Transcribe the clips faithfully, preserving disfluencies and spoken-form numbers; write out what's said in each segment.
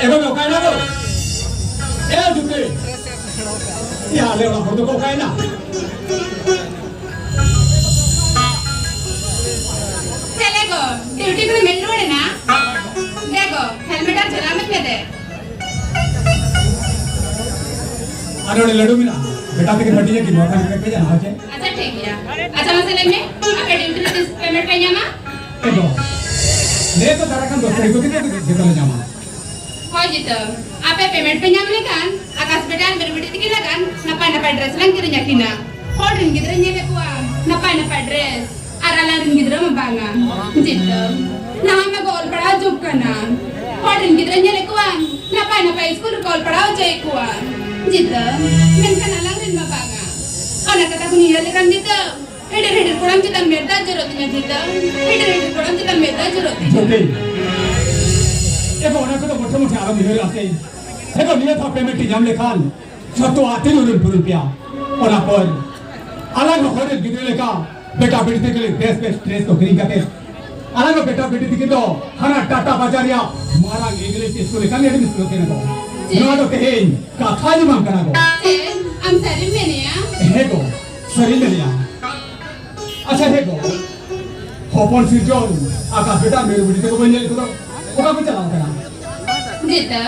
ᱮ ᱜᱚ, ᱚᱠᱟᱭᱮᱱᱟ ᱜᱚ? ᱮ ᱡᱩᱛᱤ! ᱭᱟ, ᱟᱞᱮ ᱚᱲᱟᱜ ᱦᱚᱲ ᱫᱚᱠᱚ ᱚᱠᱟᱭᱮᱱᱟ? ᱪᱮᱫ ᱞᱮ ᱜᱚ, ᱰᱤᱭᱩᱴᱤ ᱠᱷᱚᱱᱮᱢ ᱦᱮᱡ ᱨᱩᱣᱟᱹᱲ ᱮᱱᱟ? ᱫᱮ ᱜᱚ, ᱦᱮᱞᱢᱮᱴ ᱟᱨ ᱡᱷᱚᱞᱟ ᱤᱢᱟᱹᱧ ᱢᱮ ᱫᱮ᱾ ᱟᱨ ᱱᱚᱰᱮ ᱞᱟᱹᱰᱩ ᱢᱮᱱᱟᱜᱼᱟ, ᱵᱮᱴᱟ ᱛᱟᱹᱠᱤᱱ ᱦᱟᱹᱴᱤᱧ ᱟᱹᱠᱤᱱ, ᱵᱟᱠᱷᱟᱱ ᱯᱮ ᱡᱟᱱᱟ, ᱦᱮᱸ ᱪᱮ? ᱟᱪᱪᱷᱟ, ᱴᱷᱤᱠ ᱜᱮᱭᱟ᱾ ᱟᱪᱪᱷᱟ, ᱢᱟᱥᱮ ᱞᱟᱹᱭ ᱢᱮ, ᱟᱯᱮ ᱰᱤᱭᱩᱴᱤ ᱨᱮ ᱛᱤᱥ ᱯᱮᱢᱮᱱᱴ ᱯᱮ ᱧᱟᱢᱟ? ᱮ ᱜᱚ, ᱱᱤᱭᱟᱹ ᱛᱚ ᱫᱟᱨᱟᱭ ᱠᱟᱱ ᱫᱚᱥ ᱛᱟᱹᱨᱤᱠᱷ ᱠᱚᱛᱮ ᱡᱚᱛᱚ ᱞᱮ ᱧᱟᱢᱟ᱾ ᱦᱳᱭ ᱡᱤᱛᱟᱹ, ᱟᱯᱮ ᱯᱮᱢᱮᱱᱴ ᱯᱮ ᱧᱟᱢ ᱞᱮᱠᱷᱟᱱ ᱟᱠᱟᱥ ᱵᱮᱴᱟ ᱟᱨ ᱢᱤᱨᱩ ᱵᱤᱴᱤ ᱛᱟᱹᱠᱤᱱ ᱞᱟᱜᱟᱱ ᱱᱟᱯᱟᱭ ᱱᱟᱯᱟᱭ ᱰᱨᱮᱥ ᱞᱟᱝ ᱠᱤᱨᱤᱧ ᱟᱹᱠᱤᱱᱟ᱾ ᱦᱚᱲ ᱨᱮᱱ ᱜᱤᱫᱽᱨᱟᱹᱧ ᱧᱮᱞᱮᱫ ᱠᱚᱣᱟ, ᱱᱟᱯᱟᱭ ᱱᱟᱯᱟᱭ ᱰᱨᱮᱥ, ᱟᱨ ᱟᱞᱟᱝ ᱨᱮᱱ ᱜᱤᱫᱽᱨᱟᱹ ᱢᱟ ᱵᱟᱝᱟ᱾ ᱡᱤᱛᱟᱹ, ᱱᱟᱦᱟᱜ ᱢᱟ ᱠᱚ ᱚᱞ ᱯᱟᱲᱦᱟᱣ ᱡᱩᱜᱽ ᱠᱟᱱᱟ᱾ ᱦᱚᱲ ᱨᱮᱱ ᱜᱤᱫᱽᱨᱟᱹᱧ ᱧᱮᱞᱮᱫ ᱠᱚᱣᱟ, ᱱᱟᱯᱟᱭ ᱱᱟᱯᱟᱭ ᱥᱠᱩᱞ ᱨᱮᱠᱚ ᱚᱞ ᱯᱟᱲᱦᱟᱣ ᱦᱚᱪᱚᱭᱮᱫ ᱠᱚᱣᱟ᱾ ᱡᱤᱛᱟᱹ, ᱢᱮᱱᱠᱷᱟᱱ ᱟᱞᱟᱝ ᱨᱮᱱ ᱢᱟ ᱵᱟᱝᱟ᱾ ᱚᱱᱟ ᱠᱟᱛᱷᱟ ᱠᱚᱧ ᱩᱭᱦᱟᱹᱨ ᱞᱮᱠᱷᱟᱱ ᱡᱤᱛᱟᱹ, ᱦᱤᱰᱤᱨ ᱦᱤᱰᱤᱨ ᱠᱚᱲᱟᱢ ᱪᱮᱛᱟᱱ ᱢᱮᱫ ᱫᱟᱜ ᱡᱚᱨᱚᱜ ᱛᱤᱧᱟ ᱡᱤᱛᱟᱹ᱾ ᱦᱤᱰᱤᱨ ᱦᱤᱰᱤᱨ ᱠᱚᱲᱟᱢ ᱪᱮᱛᱟᱱ ᱢᱮᱫ ᱫᱟᱜ ᱡᱚᱨᱚᱜ ᱛᱤᱧᱟ᱾ ᱡᱚᱛᱤ, ᱮ ᱜᱚ, ᱚᱱᱟ ᱠᱚᱫᱚ ᱢᱚᱴᱷᱮ ᱢᱚᱴᱷᱮ ᱟᱞᱚᱢ ᱩᱭᱦᱟᱹᱨᱟ ᱥᱮ᱾ ᱮ ᱜᱚ, ᱱᱤᱭᱟᱹ ᱫᱷᱟᱣ ᱯᱮᱢᱮᱱᱴ ᱧᱟᱢ ᱞᱮᱠᱷᱟᱱ ᱡᱚᱛᱚ ᱟᱛᱮ ᱩᱨᱩᱢ ᱯᱩᱨᱩᱢ ᱯᱮᱭᱟ᱾ ᱚᱱᱟ ᱯᱚᱨ ᱟᱞᱟᱝ ᱦᱚᱸ ᱦᱚᱲ ᱨᱮᱱ ᱜᱤᱫᱽᱨᱟᱹ ᱞᱮᱠᱟ ᱵᱮᱴᱟ ᱵᱮᱴᱤ ᱛᱟᱹᱠᱤᱱ ᱞᱟᱹᱜᱤᱫ ᱵᱮᱥ ᱵᱮᱥ ᱰᱨᱮᱥ ᱠᱚ ᱠᱤᱨᱤᱧ ᱠᱟᱛᱮ, ᱟᱞᱟᱝ ᱦᱚᱸ ᱵᱮᱴᱟ ᱵᱮᱴᱤ ᱛᱟᱹᱠᱤᱱ ᱫᱚ ᱦᱟᱱᱟ ᱴᱟᱴᱟ ᱵᱟᱡᱟᱨ ᱨᱮᱭᱟᱜ ᱢᱟᱨᱟᱝ ᱤᱝᱞᱤᱥ ᱥᱠᱩᱞ ᱨᱮ ᱠᱟᱹᱢᱤ ᱟᱹᱰᱤ ᱢᱩᱥᱠᱤᱞ ᱠᱟᱱᱟ ᱠᱚ᱾ ᱪᱮᱫ? ᱱᱚᱣᱟ ᱫᱚ ᱛᱮᱦᱮᱧ ᱠᱟᱛᱷᱟ ᱟᱸᱡᱚᱢᱟᱢ ᱠᱟᱱᱟ ᱠᱚ᱾ ᱪᱮᱫ? ᱟᱢ ᱥᱟᱹᱨᱤᱢ ᱢᱮᱱᱮᱜᱼᱟ? ᱦᱮᱸ ᱜᱚ, ᱥᱟᱹᱨᱤᱧ ᱢᱮᱱᱮᱜᱼᱟ᱾ ᱟᱪᱪᱷᱟ, ᱦᱮᱸ ᱜᱚ, ᱦᱚᱯᱚᱱ ᱥᱤᱨᱡᱚᱱ, ᱟᱠᱟᱥ ᱵᱮᱴᱟ ᱢᱤᱨᱩ ᱵᱤᱴᱤ ᱛᱟᱠᱚ ᱵᱟᱹᱧ ᱧᱮᱞᱮᱫ ᱠᱚᱫᱚ, ᱚᱠᱟ ᱠᱚ ᱪᱟᱞᱟᱣ ᱠᱟᱱᱟ? ᱡᱤᱛᱟᱹ,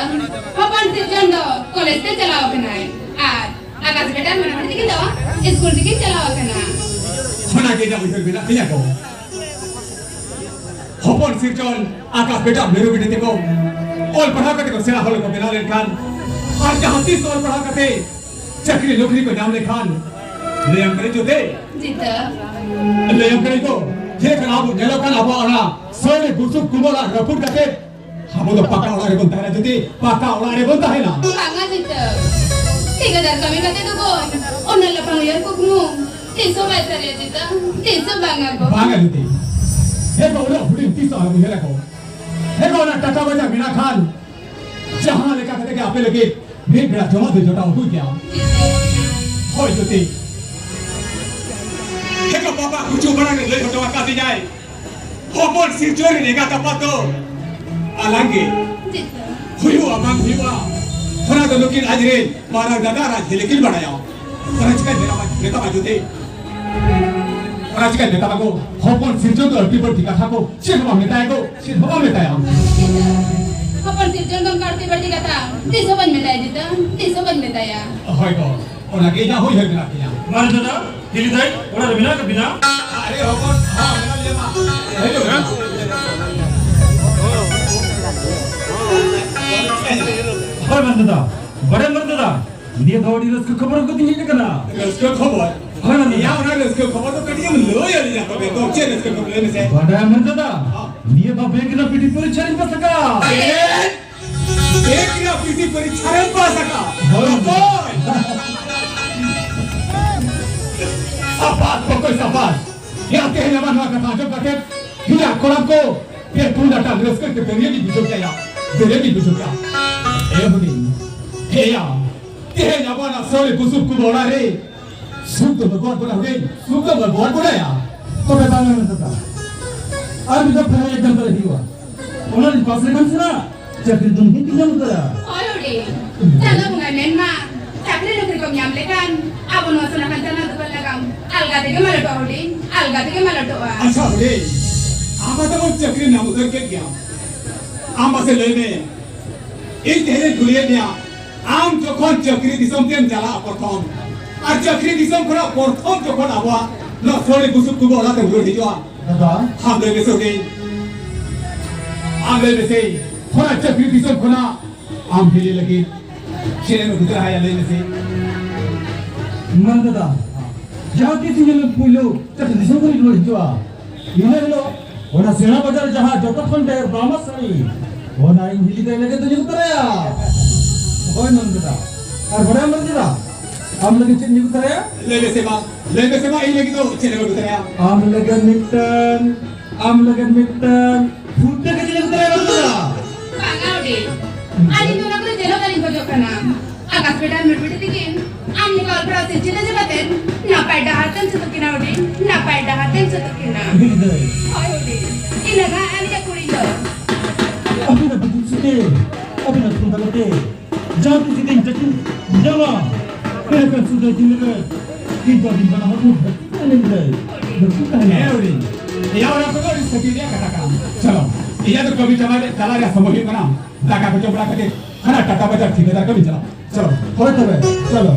ᱦᱚᱯᱚᱱ ᱥᱤᱨᱡᱚᱱ ᱫᱚ ᱠᱚᱞᱮᱡᱽ ᱛᱮ ᱪᱟᱞᱟᱣ ᱠᱟᱱᱟᱭ ᱟᱨ ᱟᱠᱟᱥ ᱵᱮᱴᱟ ᱢᱤᱨᱩ ᱵᱤᱴᱤ ᱛᱟᱹᱠᱤᱱ ᱫᱚ ᱥᱠᱩᱞ ᱛᱮᱠᱤᱱ ᱪᱟᱞᱟᱣ ᱠᱟᱱᱟ᱾ ᱚᱱᱟ ᱜᱮ ᱤᱧᱟᱹᱜ ᱩᱭᱦᱟᱹᱨ ᱢᱮᱱᱟᱜ ᱛᱤᱧᱟᱹ ᱜᱚ᱾ ᱦᱚᱯᱚᱱ ᱥᱤᱨᱡᱚᱱ, ᱟᱠᱟᱥ ᱵᱮᱴᱟ ᱢᱤᱨᱩ ᱵᱤᱴᱤ ᱛᱟᱠᱚ ᱚᱞ ᱯᱟᱲᱦᱟᱣ ᱠᱟᱛᱮ ᱠᱚ ᱥᱮᱬᱟ ᱦᱚᱲ ᱠᱚ ᱵᱮᱱᱟᱣ ᱞᱮᱱᱠᱷᱟᱱ, ᱟᱨ ᱡᱟᱦᱟᱸ ᱛᱤᱥ ᱚᱞ ᱯᱟᱲᱦᱟᱣ ᱠᱟᱛᱮ ᱪᱟᱹᱠᱨᱤ ᱱᱚᱠᱨᱤ ᱠᱚ ᱧᱟᱢ ᱞᱮᱠᱷᱟᱱ, ᱞᱟᱹᱭᱟᱢ ᱠᱟᱹᱱᱟᱹᱧ ᱡᱚᱛᱮ᱾ ᱡᱤᱛᱟᱹ᱾ ᱞᱟᱹᱭᱟᱢ ᱠᱟᱹᱱᱟᱹᱧ ᱛᱚ, ᱪᱮᱫ ᱞᱮᱠᱟ ᱟᱵᱚ ᱧᱮᱞᱚᱜ ᱠᱟᱱ ᱟᱵᱚᱣᱟᱜ ᱚᱱᱟ ᱥᱟᱹᱨᱤ ᱵᱩᱥᱩᱵ ᱠᱩᱢᱵᱟᱹ ᱚᱲᱟᱜ ᱨᱟᱹᱯᱩᱫ ᱠᱟᱛᱮ ᱟᱵᱚ ᱫᱚ ᱯᱟᱠᱟ ᱚᱲᱟᱜ ᱨᱮᱵᱚᱱ ᱛᱟᱦᱮᱱᱟ, ᱡᱩᱫᱤ ᱯᱟᱠᱟ ᱚᱲᱟᱜ ᱨᱮᱵᱚᱱ ᱛᱟᱦᱮᱱᱟ᱾ ᱵᱟᱝᱟ ᱡᱤᱛᱟᱹ, ᱴᱷᱤᱠᱟᱹᱫᱟᱨ ᱠᱟᱹᱢᱤ ᱠᱟᱛᱮ ᱫᱚ ᱵᱚᱱ, ᱚᱱᱟ ᱞᱟᱯᱷᱟᱝ ᱩᱭᱦᱟᱹᱨ ᱠᱩᱠᱢᱩ ᱛᱤᱥ ᱦᱚᱸ ᱵᱟᱭ ᱥᱟᱹᱨᱤᱭᱟ ᱡᱤᱛᱟᱹ, ᱛᱤᱥ ᱦᱚᱸ ᱵᱟᱝᱟ ᱜᱚ᱾ ᱵᱟᱝᱟ ᱡᱩᱫᱤ, ᱦᱮᱸ ᱜᱚ, ᱩᱱᱟᱹᱜ ᱦᱩᱰᱤᱧ ᱛᱤᱥ ᱦᱚᱸ ᱟᱞᱚᱢ ᱩᱭᱦᱟᱹᱨᱟ ᱜᱚ᱾ ᱦᱮᱸ ᱜᱚ, ᱚᱱᱟ ᱴᱟᱠᱟ ᱯᱚᱭᱥᱟ ᱢᱮᱱᱟᱜ ᱠᱷᱟᱱ ᱡᱟᱦᱟᱸ ᱞᱮᱠᱟ ᱠᱟᱛᱮ ᱜᱮ ᱟᱯᱮ ᱞᱟᱹᱜᱤᱫ ᱢᱤᱫ ᱵᱮᱲᱟ ᱡᱚᱢᱟᱜ ᱫᱚ ᱡᱚᱴᱟᱣ ᱦᱩᱭ ᱜᱮᱭᱟ᱾ ᱦᱳᱭ ᱡᱩᱫᱤ, ᱦᱮᱸ ᱜᱚ, ᱵᱟᱵᱟ ᱜᱩᱡᱩᱜ ᱢᱟᱲᱟᱝ ᱨᱮ ᱞᱟᱹᱭ ᱦᱚᱴᱚ ᱟᱠᱟᱫᱤᱧᱟᱭ, ᱦᱚᱯᱚᱱ ᱥᱤᱨᱡᱚᱱ ᱨᱮᱱ ᱮᱸᱜᱟᱛ ᱟᱯᱟᱛ ᱫᱚ ᱟᱞᱟᱝ ᱜᱮ ᱪᱮᱫ ᱠᱚ? ᱦᱩᱭᱩᱜᱼᱟ ᱵᱟᱝ ᱦᱩᱭᱩᱜᱼᱟ, ᱚᱱᱟ ᱫᱚ ᱱᱩᱠᱤᱱ ᱟᱡ ᱨᱮᱱ ᱢᱟᱨᱟᱝ ᱫᱟᱫᱟ ᱟᱨ ᱟᱡ ᱦᱤᱞᱤ ᱠᱤᱱ ᱵᱟᱲᱟᱭᱟ᱾ ᱚᱱᱟ ᱪᱤᱠᱟᱹᱧ ᱢᱮᱛᱟᱢᱟ, ᱢᱮᱛᱟᱢᱟ ᱡᱩᱫᱤ? ᱚᱱᱟ ᱪᱤᱠᱟᱹᱧ ᱢᱮᱛᱟᱢᱟ ᱜᱚ? ᱦᱚᱯᱚᱱ ᱥᱤᱨᱡᱚᱱ ᱫᱚ ᱟᱹᱰᱤ ᱵᱟᱹᱲᱛᱤ ᱠᱟᱛᱷᱟ ᱠᱚ ᱪᱮᱫ ᱦᱚᱸ ᱵᱟᱢ ᱢᱮᱛᱟᱭᱟ ᱜᱚ, ᱪᱮᱫ ᱦᱚᱸ ᱵᱟᱢ ᱢᱮᱛᱟᱭᱟ᱾ ᱦᱚᱯᱚᱱ ᱥᱤᱨᱡᱚᱱ ᱫᱚ ᱚᱱᱠᱟ ᱟᱹᱰᱤ ᱵᱟᱹᱲᱛᱤ ᱠᱟᱛᱷᱟ ᱛᱤᱥ ᱦᱚᱸ ᱵᱟᱹᱧ ᱢᱮᱛᱟᱭᱟ ᱡᱤᱛᱟᱹ, ᱛᱤᱥ ᱦᱚᱸ ᱵᱟᱹᱧ ᱢᱮᱛᱟᱭᱟ᱾ ᱦᱳᱭ ᱜᱚ, ᱚᱱᱟ ᱜᱮ ᱤᱧᱟᱹᱜ ᱦᱩᱭ ᱦᱩᱭ ᱢᱮᱱᱟᱜ ᱛᱤᱧᱟ᱾ ᱢᱟᱨᱮ ᱫᱟᱫᱟ, ᱦᱤᱞᱤ ᱫᱟᱹᱭ, ᱚᱲᱟᱜ ᱨᱮ ᱢᱮᱱᱟᱜ ᱟᱠᱟᱫ ᱵᱤᱱᱟ? ᱟᱨᱮ ᱦᱚᱯᱚᱱ, ᱦᱚᱸ, ᱢᱮᱱᱟᱜ ᱞᱤᱧᱟ ᱢᱟ᱾ ᱦᱤᱡᱩᱜ ᱢᱮ᱾ ᱦᱳᱭ ᱢᱟᱨᱮ ᱫᱟᱫᱟ, ᱵᱟᱲᱟᱭ ᱢᱟᱨᱮ ᱫᱟᱫᱟ, ᱱᱤᱭᱟᱹ ᱫᱷᱟᱣ ᱟᱹᱰᱤ ᱨᱟᱹᱥᱠᱟᱹ ᱠᱷᱚᱵᱚᱨ ᱟᱹᱜᱩ ᱠᱟᱛᱮᱧ ᱦᱮᱡ ᱟᱠᱟᱱᱟ᱾ ᱨᱟᱹᱥᱠᱟᱹ ᱠᱷᱚᱵᱚᱨ? ᱦᱳᱭ ᱢᱟᱨᱮ ᱫᱟᱫᱟ᱾ ᱮᱭᱟ, ᱚᱱᱟ ᱨᱟᱹᱥᱠᱟᱹ ᱠᱷᱚᱵᱚᱨ ᱫᱚ ᱠᱟᱹᱴᱤᱡ ᱮᱢ ᱞᱟᱹᱭ ᱟᱹᱞᱤᱧᱟ ᱛᱚᱵᱮ ᱛᱚ, ᱪᱮᱫ ᱨᱟᱹᱥᱠᱟᱹ ᱠᱷᱚᱵᱚᱨ? ᱞᱟᱹᱭ ᱢᱮᱥᱮ᱾ ᱵᱟᱰᱟᱭ ᱢᱟᱨᱮ ᱫᱟᱫᱟ, ᱦᱚᱸ᱾ ᱱᱤᱭᱟᱹ ᱫᱷᱟᱣ ᱵᱮᱝᱠ ᱨᱮᱱᱟᱜ ᱯᱤᱴᱤ ᱯᱚᱨᱤᱠᱠᱷᱟ ᱨᱤᱧ ᱯᱟᱥ ᱟᱠᱟᱫᱼᱟ᱾ ᱪᱮᱫ? ᱵᱮᱝᱠ ᱨᱮᱱᱟᱜ ᱯᱤᱴᱤ ᱯᱚᱨᱤᱠᱠᱷᱟ ᱨᱮᱢ ᱯᱟᱥ ᱟᱠᱟᱫᱼᱟ? ᱦᱳᱭ᱾ ᱚᱠᱚᱭ? ᱥᱟᱵᱟᱥ, ᱵᱚᱠᱚᱭ, ᱥᱟᱵᱟᱥ᱾ ᱭᱟ, ᱛᱮᱦᱮᱧ ᱟᱢᱟᱜ ᱱᱚᱣᱟ ᱠᱟᱛᱷᱟ ᱟᱸᱡᱚᱢ ᱠᱟᱛᱮ ᱤᱧᱟᱹᱜ ᱠᱚᱲᱟ ᱠᱚ ᱯᱮ ᱯᱩᱱ ᱰᱟᱴᱟ ᱨᱟᱹᱥᱠᱟᱹ ᱛᱮ ᱫᱟᱹᱨᱭᱟᱹ ᱜᱤᱧ ᱵᱩᱡᱷᱟᱹᱣ ᱠᱮᱭᱟ, ᱫᱟᱹᱨᱭᱟᱹ ᱜᱤᱧ ᱵᱩᱡᱷᱟᱹᱣ ᱠᱮᱭᱟ᱾ ᱮ ᱦᱩᱰᱤᱧ, ᱮᱭᱟ, ᱛᱮᱦᱮᱧ ᱟᱵᱚ ᱚᱱᱟ ᱥᱟᱹᱣᱲᱤ ᱵᱩᱥᱩᱵ ᱠᱚ ᱚᱲᱟᱜ ᱨᱮ ᱥᱩᱠ ᱫᱚ ᱵᱟᱹᱜᱩᱣᱟᱱ ᱵᱚᱱᱟ ᱦᱩᱰᱤᱧ, ᱥᱩᱠ ᱫᱚ ᱵᱟᱹᱜᱩᱣᱟᱱ ᱵᱚᱱᱟᱭᱟ᱾ ᱛᱚᱵᱮ ᱵᱟᱝ ᱢᱮᱱ ᱠᱟᱛᱷᱟ᱾ ᱟᱨ ᱢᱤᱫ ᱫᱷᱟᱣ ᱯᱷᱟᱭᱱᱟᱞ ᱮᱠᱡᱟᱢ ᱫᱚ ᱦᱩᱭᱩᱜᱼᱟ᱾ ᱚᱱᱟ ᱨᱮ ᱯᱟᱥ ᱞᱮᱠᱷᱟᱱ ᱥᱮ ᱱᱟ ᱪᱟᱹᱠᱨᱤ ᱫᱚ ᱱᱤᱦᱟᱹᱛ ᱜᱮ ᱧᱟᱢ ᱩᱛᱟᱹᱨᱟ᱾ ᱦᱳᱭ ᱦᱩᱰᱤᱧ, ᱪᱟᱸᱫᱳ ᱵᱚᱸᱜᱟᱭ ᱢᱮᱱ ᱢᱟ, ᱪᱟᱹᱠᱨᱤ ᱱᱚᱠᱨᱤ ᱠᱚᱢ ᱧᱟᱢ ᱞᱮᱠᱷᱟᱱ ᱟᱵᱚ ᱱᱚᱣᱟ ᱥᱚᱱᱟ ᱠᱟᱧᱪᱚᱱ ᱨᱮᱱᱟᱜ ᱫᱚᱠᱟᱱ ᱞᱟᱜᱟᱢ ᱟᱞᱜᱟ ᱛᱮᱜᱮ ᱢᱟᱞᱚᱴᱚᱜᱼᱟ ᱦᱩᱰᱤᱧ, ᱟᱞᱜᱟ ᱛᱮᱜᱮ ᱢᱟᱞᱚᱴᱚᱜᱼᱟ᱾ ᱟᱪᱪᱷᱟ ᱦᱩᱰᱤᱧ, ᱟᱢ ᱢᱟ ᱛᱟᱵᱚᱱ ᱪᱟᱹᱠᱨᱤ ᱧᱟᱢ ᱩᱛᱟᱹᱨ ᱠᱮᱫ ᱜᱮᱭᱟ, ᱟᱢ ᱢᱟᱥᱮ ᱞᱟᱹᱭ ᱢᱮ, ᱤᱧ ᱛᱮᱦᱮᱧ ᱠᱩᱞᱤᱭᱮᱫ ᱢᱮᱭᱟ, ᱟᱢ ᱡᱚᱠᱷᱚᱱ ᱪᱟᱹᱠᱨᱤ ᱫᱤᱥᱚᱢ ᱛᱮᱢ ᱪᱟᱞᱟᱜᱼᱟ ᱯᱨᱚᱛᱷᱚᱢ, ᱟᱨ ᱪᱟᱹᱠᱨᱤ ᱫᱤᱥᱚᱢ ᱠᱷᱚᱱᱟᱜ ᱯᱨᱚᱛᱷᱚᱢ ᱡᱚᱠᱷᱚᱱ ᱟᱵᱚᱣᱟᱜ ᱱᱚᱣᱟ ᱥᱟᱹᱣᱲᱤ ᱵᱩᱥᱩᱵ ᱠᱚ ᱚᱲᱟᱜ ᱛᱮᱢ ᱨᱩᱣᱟᱹᱲ ᱦᱤᱡᱩᱜᱼᱟ, ᱫᱟᱫᱟ᱾ ᱟᱢ ᱞᱟᱹᱭ ᱢᱮᱥᱮ ᱦᱩᱰᱤᱧ, ᱟᱢ ᱞᱟᱹᱭ ᱢᱮᱥᱮ, ᱛᱷᱚᱲᱟ ᱪᱟᱹᱠᱨᱤ ᱫᱤᱥᱚᱢ ᱠᱷᱚᱱᱟᱜ ᱟᱢ ᱦᱤᱞᱤ ᱞᱟᱹᱜᱤᱫ ᱪᱮᱫ ᱮᱢ ᱟᱹᱜᱩ ᱛᱚᱨᱟᱭᱟ ᱞᱟᱹᱭ ᱢᱮᱥᱮ? ᱢᱟᱱ ᱫᱟᱫᱟ, ᱡᱟᱦᱟᱸ ᱛᱤᱥ ᱤᱧ ᱯᱩᱭᱞᱩ ᱪᱟᱹᱠᱨᱤ ᱫᱤᱥᱚᱢ ᱠᱷᱚᱱᱤᱧ ᱨᱩᱣᱟᱹᱲ ᱦᱤᱡᱩᱜᱼᱟ, ᱤᱱᱟᱹ ᱦᱤᱞᱳᱜ ᱚᱱᱟ ᱥᱮᱬᱟ ᱵᱟᱡᱟᱨ ᱨᱮ ᱡᱟᱦᱟᱸ ᱡᱚᱛᱚ ᱠᱷᱚᱱ ᱰᱷᱮᱨ ᱫᱟᱢᱟᱜ ᱥᱟᱹᱲᱤ, ᱚᱱᱟ ᱤᱧ ᱦᱤᱞᱤ ᱫᱟᱹᱭ ᱞᱟᱹᱜᱤᱫ ᱫᱚᱧ ᱟᱹᱜᱩ ᱛᱚᱨᱟᱭᱟ᱾ ᱦᱳᱭ ᱢᱟᱱ ᱫᱟᱫᱟ᱾ ᱟᱨ ᱵᱟᱲᱟᱭᱟᱢ ᱢᱟᱱ ᱫᱟᱫᱟ, ᱟᱢ ᱞᱟᱹᱜᱤᱫ ᱪᱮᱫ ᱤᱧ ᱟᱹᱜᱩ ᱛᱚᱨᱟᱭᱟ? ᱞᱟᱹᱭ ᱢᱮᱥᱮ ᱢᱟ, ᱞᱟᱹᱭ ᱢᱮᱥᱮ ᱢᱟ, ᱤᱧ ᱞᱟᱹᱜᱤᱫ ᱫᱚ ᱪᱮᱫ ᱮᱢ ᱟᱹᱜᱩ ᱛᱚᱨᱟᱭᱟ? ᱟᱢ ᱞᱟᱹᱜᱤᱫ ᱢᱤᱫᱴᱟᱝ, ᱟᱢ ᱞᱟᱹᱜᱤᱫ ᱢᱤᱫᱴᱟᱝ ᱯᱷᱩᱴᱟᱹ ᱠᱟᱹᱴᱤᱡ ᱟᱹᱜᱩ ᱛᱚᱨᱟᱭᱟ ᱢᱟᱱ ᱫᱟᱫᱟ᱾ ᱵᱟᱝᱟ ᱦᱩᱰᱤᱧ, ᱟᱹᱞᱤᱧ ᱫᱚ ᱚᱱᱟ ᱠᱚᱫᱚ ᱪᱮᱫ ᱦᱚᱸ ᱵᱟᱹᱞᱤᱧ ᱠᱷᱚᱡᱚᱜ ᱠᱟᱱᱟ᱾ ᱟᱠᱟᱥ ᱵᱮᱴᱟ ᱟᱨ ᱢᱤᱨᱩ ᱵᱤᱴᱤ ᱛᱤᱠᱤᱱ ᱟᱢ ᱞᱮᱠᱟ ᱚᱞ ᱯᱟᱲᱦᱟᱣ ᱥᱮᱫ ᱪᱤᱱᱛᱟᱹ ᱪᱟᱵᱟ ᱛᱮ ᱱᱟᱯᱟᱭ ᱰᱟᱦᱟᱨ ᱛᱮᱢ ᱥᱮᱱᱚᱜ ᱠᱤᱱᱟ ᱦᱩᱰᱤᱧ, ᱱᱟᱯᱟᱭ ᱰᱟᱦᱟᱨ ᱛᱮᱢ ᱥᱮᱱᱚᱜ ᱠᱤᱱᱟ᱾ ᱦᱤᱞᱤ ᱫᱟᱹᱭ᱾ ᱦᱳᱭ ᱦᱩᱰᱤᱧ, ᱤᱱᱟᱹ ᱜᱮ ᱟᱹᱞᱤᱧᱟᱜ ᱠᱩᱲᱤ ᱫᱚ᱾ ᱟᱹᱵᱤᱱᱟᱜ ᱛᱷᱩᱢ ᱛᱟᱞᱟᱛᱮ ᱡᱟᱦᱟᱸ ᱛᱤᱥ ᱡᱩᱫᱤ ᱤᱧ ᱪᱟᱹᱠᱨᱤ ᱧᱟᱢᱟ, ᱢᱮᱱᱠᱷᱟᱱ ᱥᱩᱫᱷᱟᱹ ᱫᱤᱱ ᱨᱮ ᱤᱧ ᱫᱚ ᱟᱹᱵᱤᱱ ᱵᱟᱱᱟ ᱦᱚᱲ ᱵᱚᱱ ᱵᱷᱮᱡᱟ ᱞᱮᱱ ᱜᱮ᱾ ᱵᱟᱹᱠᱤ ᱛᱟᱦᱮᱱᱟ᱾ ᱦᱮᱸ, ᱟᱹᱣᱨᱤ᱾ ᱮᱭᱟ, ᱚᱱᱟ ᱠᱚᱫᱚ ᱟᱹᱰᱤ ᱥᱟᱹᱜᱤᱧ ᱨᱮᱭᱟᱜ ᱠᱟᱛᱷᱟ ᱠᱟᱱᱟ᱾ ᱪᱚᱞᱚ, ᱤᱧᱟᱹᱜ ᱫᱚ ᱠᱟᱹᱢᱤ ᱪᱟᱞᱟᱣ ᱨᱮ, ᱪᱟᱞᱟᱣ ᱨᱮᱭᱟᱜ ᱥᱚᱢᱚᱭ ᱦᱩᱭᱩᱜ ᱠᱟᱱᱟ᱾ ᱫᱟᱠᱟ ᱠᱚ ᱡᱚᱢ ᱵᱟᱲᱟ ᱠᱟᱛᱮ ᱦᱟᱱᱟ ᱴᱟᱴᱟ ᱵᱟᱡᱟᱨ ᱴᱷᱤᱠᱟᱹᱫᱟᱨ ᱠᱟᱹᱢᱤ ᱪᱟᱞᱟᱜ᱾ ᱪᱚᱞᱚ᱾ ᱦᱳᱭ ᱛᱚᱵᱮ, ᱪᱚᱞᱚ᱾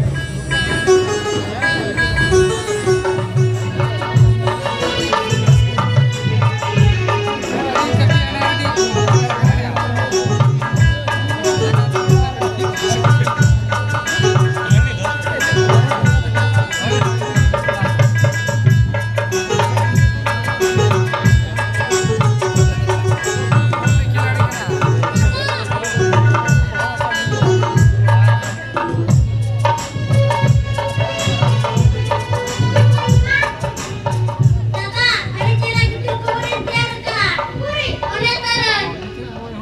ᱫᱟᱫᱟ, ᱟᱹᱰᱤ ᱪᱮᱦᱨᱟ ᱜᱤᱫᱽᱨᱟᱹ ᱠᱚ ᱵᱚᱱ ᱛᱮᱭᱟᱨ ᱠᱟᱜᱼᱟ᱾ ᱯᱩᱨᱤ, ᱚᱱᱮ ᱛᱟᱨᱟᱭ᱾ ᱳᱭ,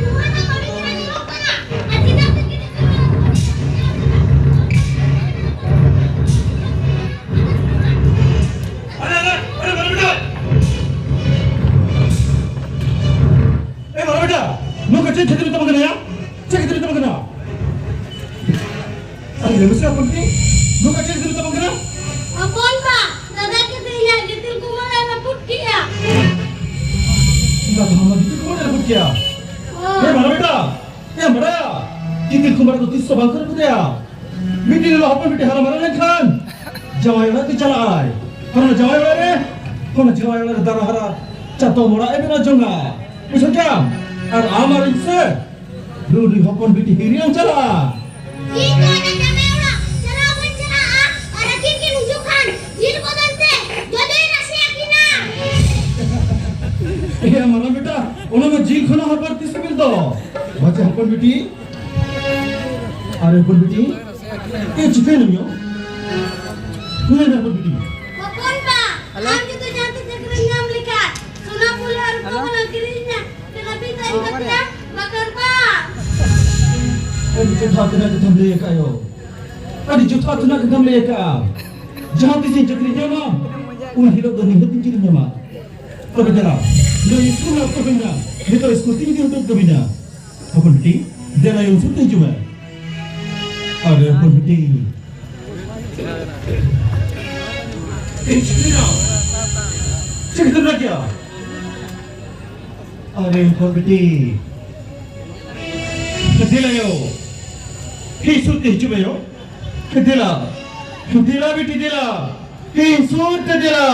ᱱᱚᱣᱟ ᱫᱚ ᱟᱹᱰᱤ ᱪᱮᱦᱨᱟ ᱧᱮᱞᱚᱜ ᱠᱟᱱᱟ᱾ ᱟᱨ ᱪᱮᱫᱟᱜ ᱯᱮ ᱜᱤᱫᱽᱨᱟᱹ ᱠᱚ ᱵᱚᱱ ᱛᱮᱭᱟᱨ ᱠᱟᱜᱼᱟ? ᱟᱨᱮ, ᱟᱨᱮ, ᱟᱨᱮ, ᱵᱟᱹᱵᱩ ᱵᱮᱴᱟ! ᱮ, ᱵᱟᱹᱵᱩ ᱵᱮᱴᱟ! ᱱᱚᱝᱠᱟ ᱪᱮᱫ ᱠᱷᱟᱹᱛᱤᱨ ᱛᱮ ᱵᱟᱝ ᱠᱟᱱᱟ ᱭᱟ? ᱪᱮᱫ ᱠᱷᱟᱹᱛᱤᱨ ᱛᱮ ᱵᱟᱝ ᱠᱟᱱᱟ? ᱟᱨᱮ, ᱞᱟᱹᱭ ᱢᱮᱥᱮ, ᱦᱚᱯᱚᱱ ᱛᱤᱧ, ᱱᱚᱝᱠᱟ ᱪᱮᱫ ᱠᱷᱟᱹᱛᱤᱨ ᱛᱮ ᱵᱟᱝ ᱠᱟᱱᱟ? ᱦᱚᱯᱚᱱ ᱵᱟ, ᱫᱟᱫᱟ ᱠᱤᱱ ᱤᱧᱟᱹᱜ ᱜᱤᱛᱤᱞ ᱠᱚ ᱢᱟᱞᱟᱭ ᱨᱟᱹᱯᱩᱫ ᱠᱮᱜᱼᱟ᱾ ᱫᱟᱫᱟ ᱢᱟᱢᱟ ᱜᱤᱛᱤᱞ ᱠᱚ ᱢᱟᱞᱟᱭ ᱨᱟᱹᱯᱩᱫ ᱠᱮᱜᱼᱟ? ᱦᱳᱭ᱾ ᱮ, ᱵᱟᱹᱵᱩ ᱵᱮᱴᱟ! ᱮ, ᱵᱟᱰᱟᱭᱟ, ᱜᱤᱛᱤᱞ ᱠᱩᱢᱵᱟᱲᱟ ᱫᱚ ᱛᱤᱥ ᱦᱚᱸ ᱵᱟᱝ ᱠᱚ ᱨᱟᱹᱯᱩᱫᱮᱭᱟ᱾ ᱢᱤᱫ ᱫᱤᱱ ᱦᱤᱞᱳᱜ ᱦᱚᱯᱚᱱ ᱵᱤᱴᱤ ᱦᱟᱨᱟ ᱢᱟᱨᱟᱝ ᱞᱮᱱᱠᱷᱟᱱ ᱡᱟᱶᱟᱭ ᱚᱲᱟᱜ ᱛᱮ ᱪᱟᱞᱟᱜ ᱟᱭ᱾ ᱟᱨ ᱚᱱᱟ ᱡᱟᱶᱟᱭ ᱚᱲᱟᱜ ᱨᱮ, ᱚᱱᱟ ᱡᱟᱶᱟᱭ ᱚᱲᱟᱜ ᱨᱮ ᱫᱟᱨᱟ ᱦᱟᱨᱟ ᱪᱟᱛᱚᱢ ᱚᱲᱟᱜ ᱮ ᱵᱮᱱᱟᱣ ᱡᱚᱝᱟ᱾ ᱵᱩᱡᱷᱟᱹᱣ ᱠᱮᱫᱟᱢ? ᱟᱨ ᱟᱢ ᱟᱨ ᱤᱧ ᱥᱮ ᱞᱩᱰᱤ ᱦᱚᱯᱚᱱ ᱵᱤᱴᱤ ᱦᱤᱨᱤ ᱮᱢ ᱪᱟᱞᱟᱜᱼᱟ᱾ ᱤᱧ ᱫᱚ ᱚᱱᱟ ᱡᱟᱶᱟᱭ ᱚᱲᱟᱜ ᱪᱟᱞᱟᱣ ᱵᱟᱹᱧ ᱪᱟᱞᱟᱜᱼᱟ᱾ ᱟᱨ ᱟᱹᱠᱤᱱ ᱠᱤᱱ ᱦᱤᱡᱩᱜ ᱠᱷᱟᱱ ᱡᱤᱞ ᱵᱚᱫᱚᱞ ᱛᱮ ᱡᱚᱡᱚᱭ ᱨᱟᱥᱮ ᱟᱹᱠᱤᱱᱟ᱾ ᱮᱭᱟ ᱢᱟᱨᱟᱝ ᱵᱮᱴᱟ, ᱚᱱᱟ ᱢᱟ ᱡᱤᱞ ᱠᱷᱚᱱᱟᱜ ᱦᱚᱸ ᱵᱟᱹᱲᱛᱤ ᱥᱤᱵᱤᱞ ᱫᱚ᱾ ᱢᱟᱪᱮ ᱦᱚᱯᱚᱱ ᱵᱤᱴᱤ, ᱟᱨᱮ ᱦᱚᱯᱚᱱ ᱵᱤᱴᱤ, ᱮ ᱪᱤᱠᱟᱹᱭᱮᱱᱟᱢ ᱭᱳ? ᱧᱮᱞ ᱢᱮ ᱦᱚᱯᱚᱱ ᱵᱤᱴᱤ᱾ ᱦᱚᱯᱚᱱ ᱵᱟ, ᱟᱢ ᱡᱩᱫᱤ ᱡᱟᱦᱟᱸ ᱛᱤᱥ ᱪᱟᱹᱠᱨᱤᱢ ᱧᱟᱢ ᱞᱮᱠᱷᱟᱱ, ᱥᱚᱱᱟ ᱯᱩᱞᱤ ᱟᱨ ᱨᱩᱯᱟᱹ ᱠᱚᱞᱟᱝ ᱠᱤᱨᱤᱧ ᱟᱹᱧᱟ᱾ ᱛᱮᱞᱟ ᱯᱤ ᱛᱟᱹᱨᱤ ᱠᱟᱛᱮ, ᱵᱟᱠᱟᱨ ᱵᱟ᱾ ᱟᱹᱰᱤ ᱡᱚᱛᱷᱟᱛ ᱨᱮᱱᱟᱜ ᱠᱟᱛᱷᱟᱢ ᱞᱟᱹᱭ ᱟᱠᱟᱫ ᱭᱳ᱾ ᱟᱹᱰᱤ ᱡᱚᱛᱷᱟᱛ ᱨᱮᱱᱟᱜ ᱠᱟᱛᱷᱟᱢ ᱞᱟᱹᱭ ᱟᱠᱟᱫᱼᱟ᱾ ᱡᱟᱦᱟᱸ ᱛᱤᱥ ᱤᱧ ᱪᱟᱹᱠᱨᱤ ᱧᱟᱢᱟ, ᱩᱱ ᱦᱤᱞᱳᱜ ᱫᱚ ᱱᱤᱦᱟᱹᱛ ᱤᱧ ᱠᱤᱨᱤᱧ ᱧᱟᱢᱟ᱾ ᱛᱚᱵᱮ ᱫᱮᱞᱟ, ᱱᱤᱛᱚᱜ ᱥᱠᱩᱞ ᱚᱠᱛᱚ ᱦᱩᱭᱱᱟ, ᱱᱤᱛᱚᱜ ᱥᱠᱩᱞ ᱛᱮ ᱡᱩᱫᱤ ᱩᱰᱩᱠ ᱛᱟᱹᱵᱤᱱᱟ, ᱦᱚᱯᱚᱱ ᱵᱤᱴᱤ, ᱫᱮᱞᱟ ᱭᱳ, ᱥᱩᱨ ᱛᱮ ᱦᱤᱡᱩᱜ ᱢᱮ᱾ ᱟᱨᱮ ᱦᱚᱯᱚᱱ ᱵᱤᱴᱤ, ᱪᱮᱫ ᱠᱷᱟᱹᱛᱤᱨ ᱨᱟᱜ ᱜᱮᱭᱟ? ᱟᱨᱮ ᱦᱚᱯᱚᱱ ᱵᱤᱴᱤ, ᱫᱮᱞᱟ ᱭᱳ, ᱦᱮᱡ ᱥᱩᱨ ᱛᱮ ᱦᱤᱡᱩᱜ ᱢᱮ ᱭᱳ᱾ ᱫᱮᱞᱟ, ᱫᱮᱞᱟ ᱵᱤᱴᱤ ᱫᱮᱞᱟ, ᱦᱮᱡ ᱥᱩᱨ ᱛᱮ ᱫᱮᱞᱟ᱾